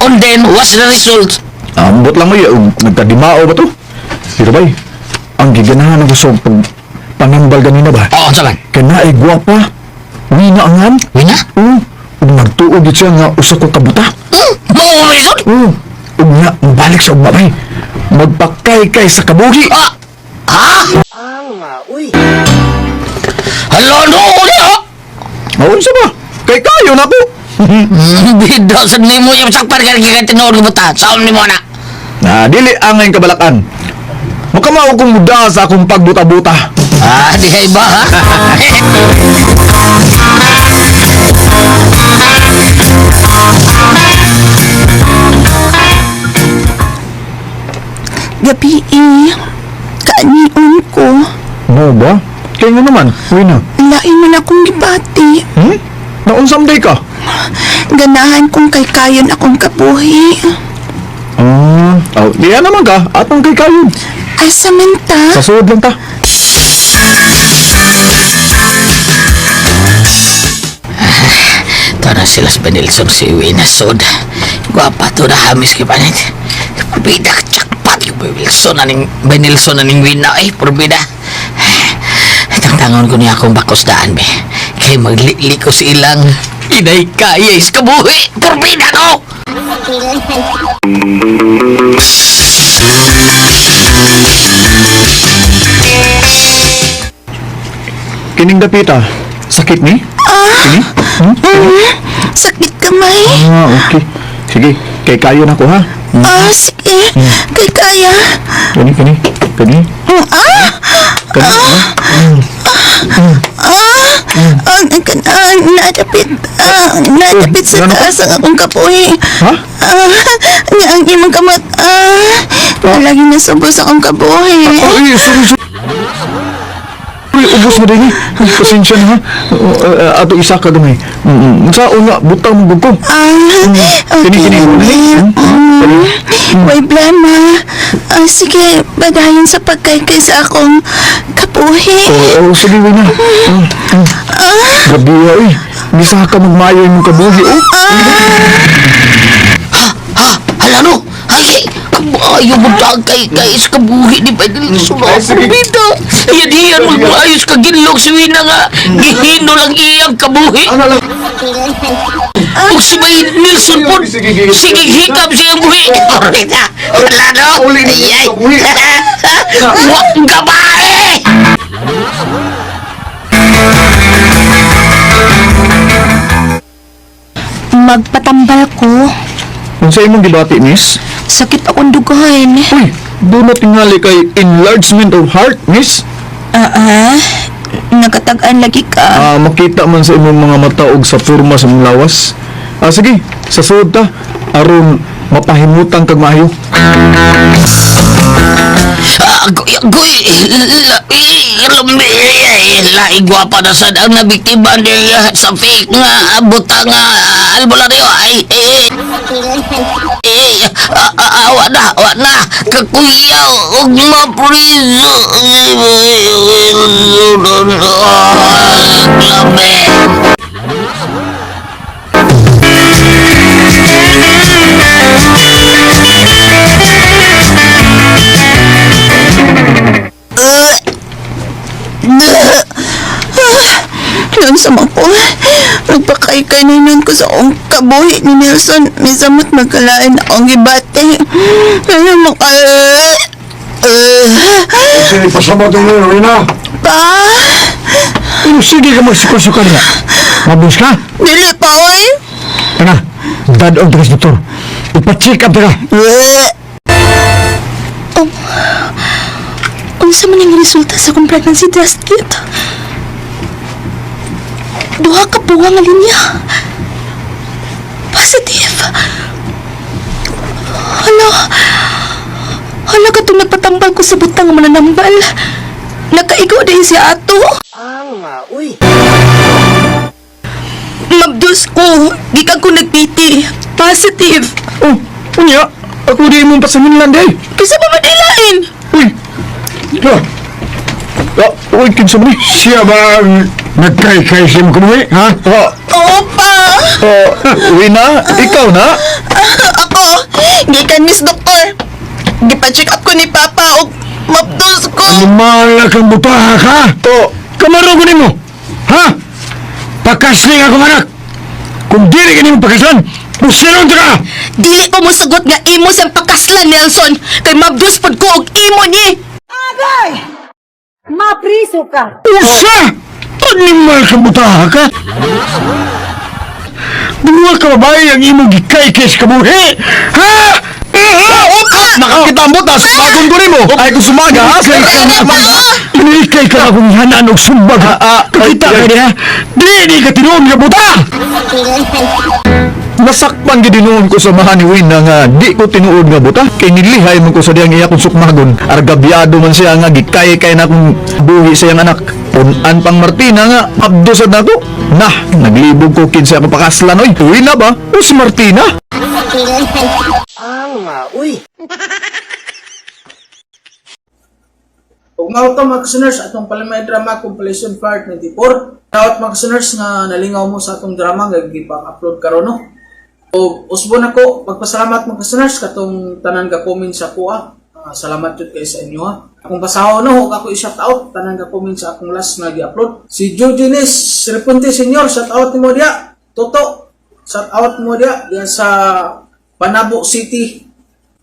Unden, what's the result? Ambot lang may nagkadimao ba to? Pero bay, ang giganahan ako sa pag panambal ganina ba? Oo, unsa man? Kay naay gwapa. Wina ang Wina? Oo. Ug nagtuo gid siya nga usa ko kabuta. Mo reason? Oo. Ug nga mobalik sa ugma bay. Magpakaykay sa kabuhi. Ah! Ha? Hala, no, uli, ha? Ah, unsa ba? Kay kayo na ko. Bida sa nimo yung sakpan ka kay tinuod ko buta. Saon nimo na? Na dili angay kabalakan. Makamao kong muda sa akong pagbuta-buta. Ah, di ay ba ha? Gabi eh. Kaanion ko. Mo ba? Kaya nga naman, uwi na. Lain man akong gibati. Hmm? Naunsam day ka? Ganahan kong kay kayon akong kabuhi. Ah, oh, diya naman ka. Atong kay kayon. Asa man ta? Sa suod lang ta. Tara sila sa Benilson si Wina Sod. Gwapa to na hamis kay panit. Purbida jackpot yung Wilson aning Benilson aning Wina eh purbida. Tangtangon ko niya akong bakos daan be. Kay maglili ko sa ilang inay kaya is kabuhi. Purbida ko! Kining dapita. Sakit ni? Ah, Kini? Hmm? sakit kamay. Ah, okay. Sige, kay kayo na ko ha. Ah, sige. Kay kaya. Kani, kani. Kani. Ah! Kani. Ah. Ah! Ang ah, nadapit. Ah, nadapit sa taas ang akong kabuhi. Ha? Ah, nga ang imong kamot. Ah, lagi nasubos akong kabuhi. Ay, sorry, sorry. Uy, ubos na din eh. Pasensya na ha. Ato isa ka gamay. Sa una, butang mo ko. Ah, okay. Kini, kini. Way blama. Ah, sige, badayon sa pagkaykay sa akong kabuhi. Oo, oh, sige, wala. Ah, Grabe, ay. Bisa ka magmayo imong kabuhi, oh. Ha? Hala no! Ay! Maayo mo kay kay sa kabuhi ni Bay Nelson. Ay, sige. Bida. Iyan iyan mo maayos ka ginlok si Wina nga. Gihino lang iyang kabuhi. Ano lang? Ug si Bay Nelson po, sige hikam siyang buhi. Orita, wala no? Ay, ay. Wa gabae! Magpatambal ko. Unsa imong gibati, miss? Sakit akong dugahan. Uy, doon na tingali kay enlargement of heart, miss. Ah, ah. Nakatag-an lagi ka. Ah, makita man sa imong mga mata og sa forma sa imong lawas. Ah, sige, sa suod ta aron mapahimutan kag maayo. Agoy, agoy, lami, lai, gwapa na sad ang nabiktima ni sa fake nga butang nga albularyo. Ay, eh, eh, wa na, kakuyaw, ug mapriso. Lami. Noon sa ko, nagpakaykay na nun ko sa akong kabuhi ni Nelson. May samot magkalain akong gibati. Ano maka... Sige, pasabot mo, Rina. Pa! Sige ka magsuka-suka niya. Mabus ka? Dili pa, oy! Tara, dadong tagas doktor. Ipa-check up tara. Unsa man ang resulta sa akong pregnancy test kit? Duha ka buwa nga linya. Positive. Hala. Hala katong nagpatambal ko sa butang nga mananambal. Nakaigo din si ato. Ah, uy. Mabdus ko. Gikan ko nagpiti. Positive. Oh, unya, ako di imong pasaminlan day. Kasi pa madilain. Uy. Ha. Ah, uy, kinsa man ni? Siya ba ang nagkay-kay sa imong kumuhi, ha? Ah, Oo pa. ah, Wina, ikaw na? Ako, gikan miss doktor. Gipa-check up ko ni Papa og mabdus ko. Animal kang butaha ka? Oh, Kamaro ko nimo, ha? Pakasling akong anak. Kung dili ka nimo pakaslan, pusiron ta ka! Dili ko mosugot nga imo siyang pakaslan, Nelson. Kay mabdus pod ko og imo ni. Agay! Mapriso ka! Usa! Animal kang butaha ka? Duha ka babae ang imong gikaykay sa kabuhi, ha? Nakakita ang butas, bagon ko nimo. Ay kung sumaga, ha? Ikay ka na akong, inikay ka na akong ihanaan og sumbag, ha? Kakita ka niya, di ka tinuon nga buta! Nasakpan gid noon ko sa mga ni Win nga di ko tinuod nga buta kay nilihay man ko sa diyang iya kong sukmagon. Argabyado man siya nga gikay-kay na akong buhi sa iyang anak. Punan pang Martina nga abdosad na ko. Nah, naglibog ko kinsa akong pakaslan oy. Uwi na ba? O si Martina? Ah, uy. Ug mao to mga listeners atong palamay drama compilation part 24. Shoutout mga listeners nga nalingaw mo sa atong drama nga gipang-upload karon no. Og usbon ako magpasalamat mga listeners katong tanan ga comment sa kuha. Ah, salamat jud kay sa inyo ha. Akong basahon no ug ako i-shout out tanan ga comment sa akong last nga gi-upload. Si Jujenis Reponte Senior, shout out nimo dia. Toto, shout out mo dia diya sa Panabo City.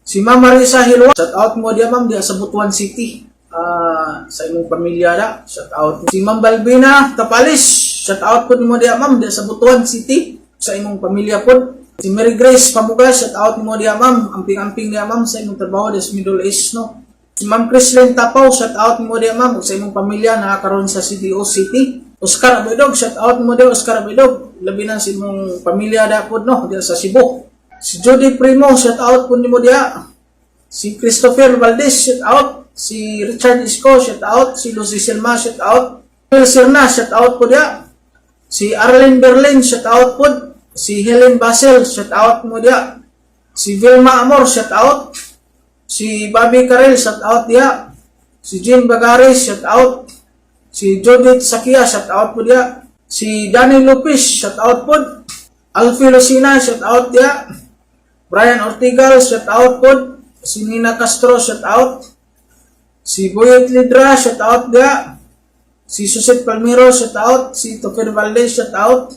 Si Ma'am Marisa Hilwa, shout out mo diya ma'am diya sa Butuan City. Ah, sa imong pamilya da, shout out. Si Ma'am Balbina Tapalis, shout out po nimo diya ma'am diya sa Butuan City, sa imong pamilya po. Si Mary Grace Pamugas, shout out nimo diya ma'am, amping-amping diya ma'am sa imong trabaho diya sa Middle East no. Si Ma'am Chrislyn Tapaw, shout out mo diya ma'am ug sa imong pamilya na karon sa CDO City. Oscar Abidog, shout out mo diya Oscar Abidog, labi na sa imong pamilya da pod no diya sa Cebu. Si Jody Primo, shout out po nimo diya. Si Christopher Valdez, shout out. Si Richard Isco, shout out. Si Lucy Silma, shout out. Phil Sirna, shout out po diya. Si Arlene Berlin, shout out po. Si Helen Basel, shout out mo diya. Si Vilma Amor, shout out. Si Bobby Karel, shout out diya. Si Jean Bagares, shout out. Si Judith Sakia, shout out po diya. Si Danny Lopez, shout out po. Alfie Lucina, shout out diya. Brian Ortigal, shout out po. Si Nina Castro, shout out. Si Boyet Lidra, shout out dia. Si Suset Palmiro, shout out. Si Tokir Valdez, shout out.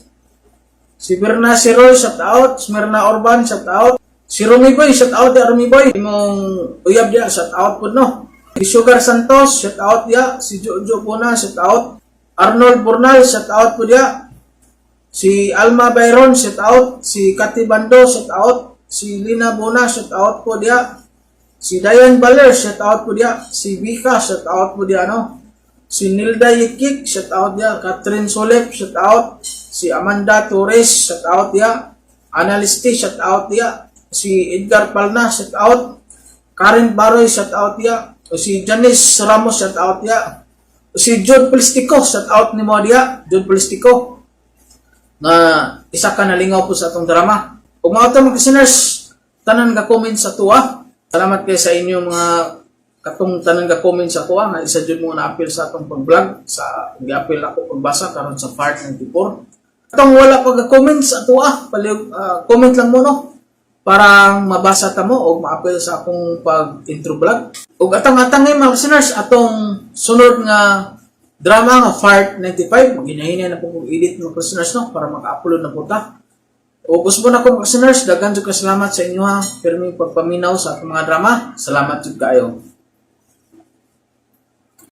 Si Berna Siroy, shout out. Smirna Orban, shout out. Si Rumi Boy, shout out dia, Rumi Boy. Imong uyab dia, shout out po, no. Si Sugar Santos, shout out dia. Si Jojo Puna, shout out. Arnold Burnal, shout out po dia. Si Alma Byron, shout out. Si Kati Bando, shout out. Si Lina Bona, shout out po dia. Si Diane Baler, shout out po dia. Si Vika, shout out po dia, no. Si Nilda Yikik, shout out dia. Catherine Solep, shout out. Si Amanda Torres, shout out dia. Analisti, shout out dia. Si Edgar Palna, shout out. Karen Baroy, shout out dia. Si Janice Ramos, shout out dia. Si Jude Polistico, shout out ni mo dia. Jude Polistico nga isa ka nalingaw po sa atong drama. Ug mga mga listeners, tanan ga comment sa tuwa. Salamat kay sa inyong mga katong tanan ga comment sa tuwa nga isa jud mo na-appeal sa atong pag-vlog sa gi-appeal ako pagbasa karon sa part 94. Atong wala pa ga comment sa tuwa, palihog comment lang mo, no, parang mabasa ta mo og ma-appeal sa akong pag-intro vlog. Ug atang-atang mga listeners, atong sunod nga drama nga Part 95, maghinay na po kong edit, mga listeners, no, para maka-upload na po ta. O gusto na ko, mga listeners, daghan jud ka salamat sa inyo ha, pirming pagpaminaw sa atong mga drama. Salamat jud kaayo.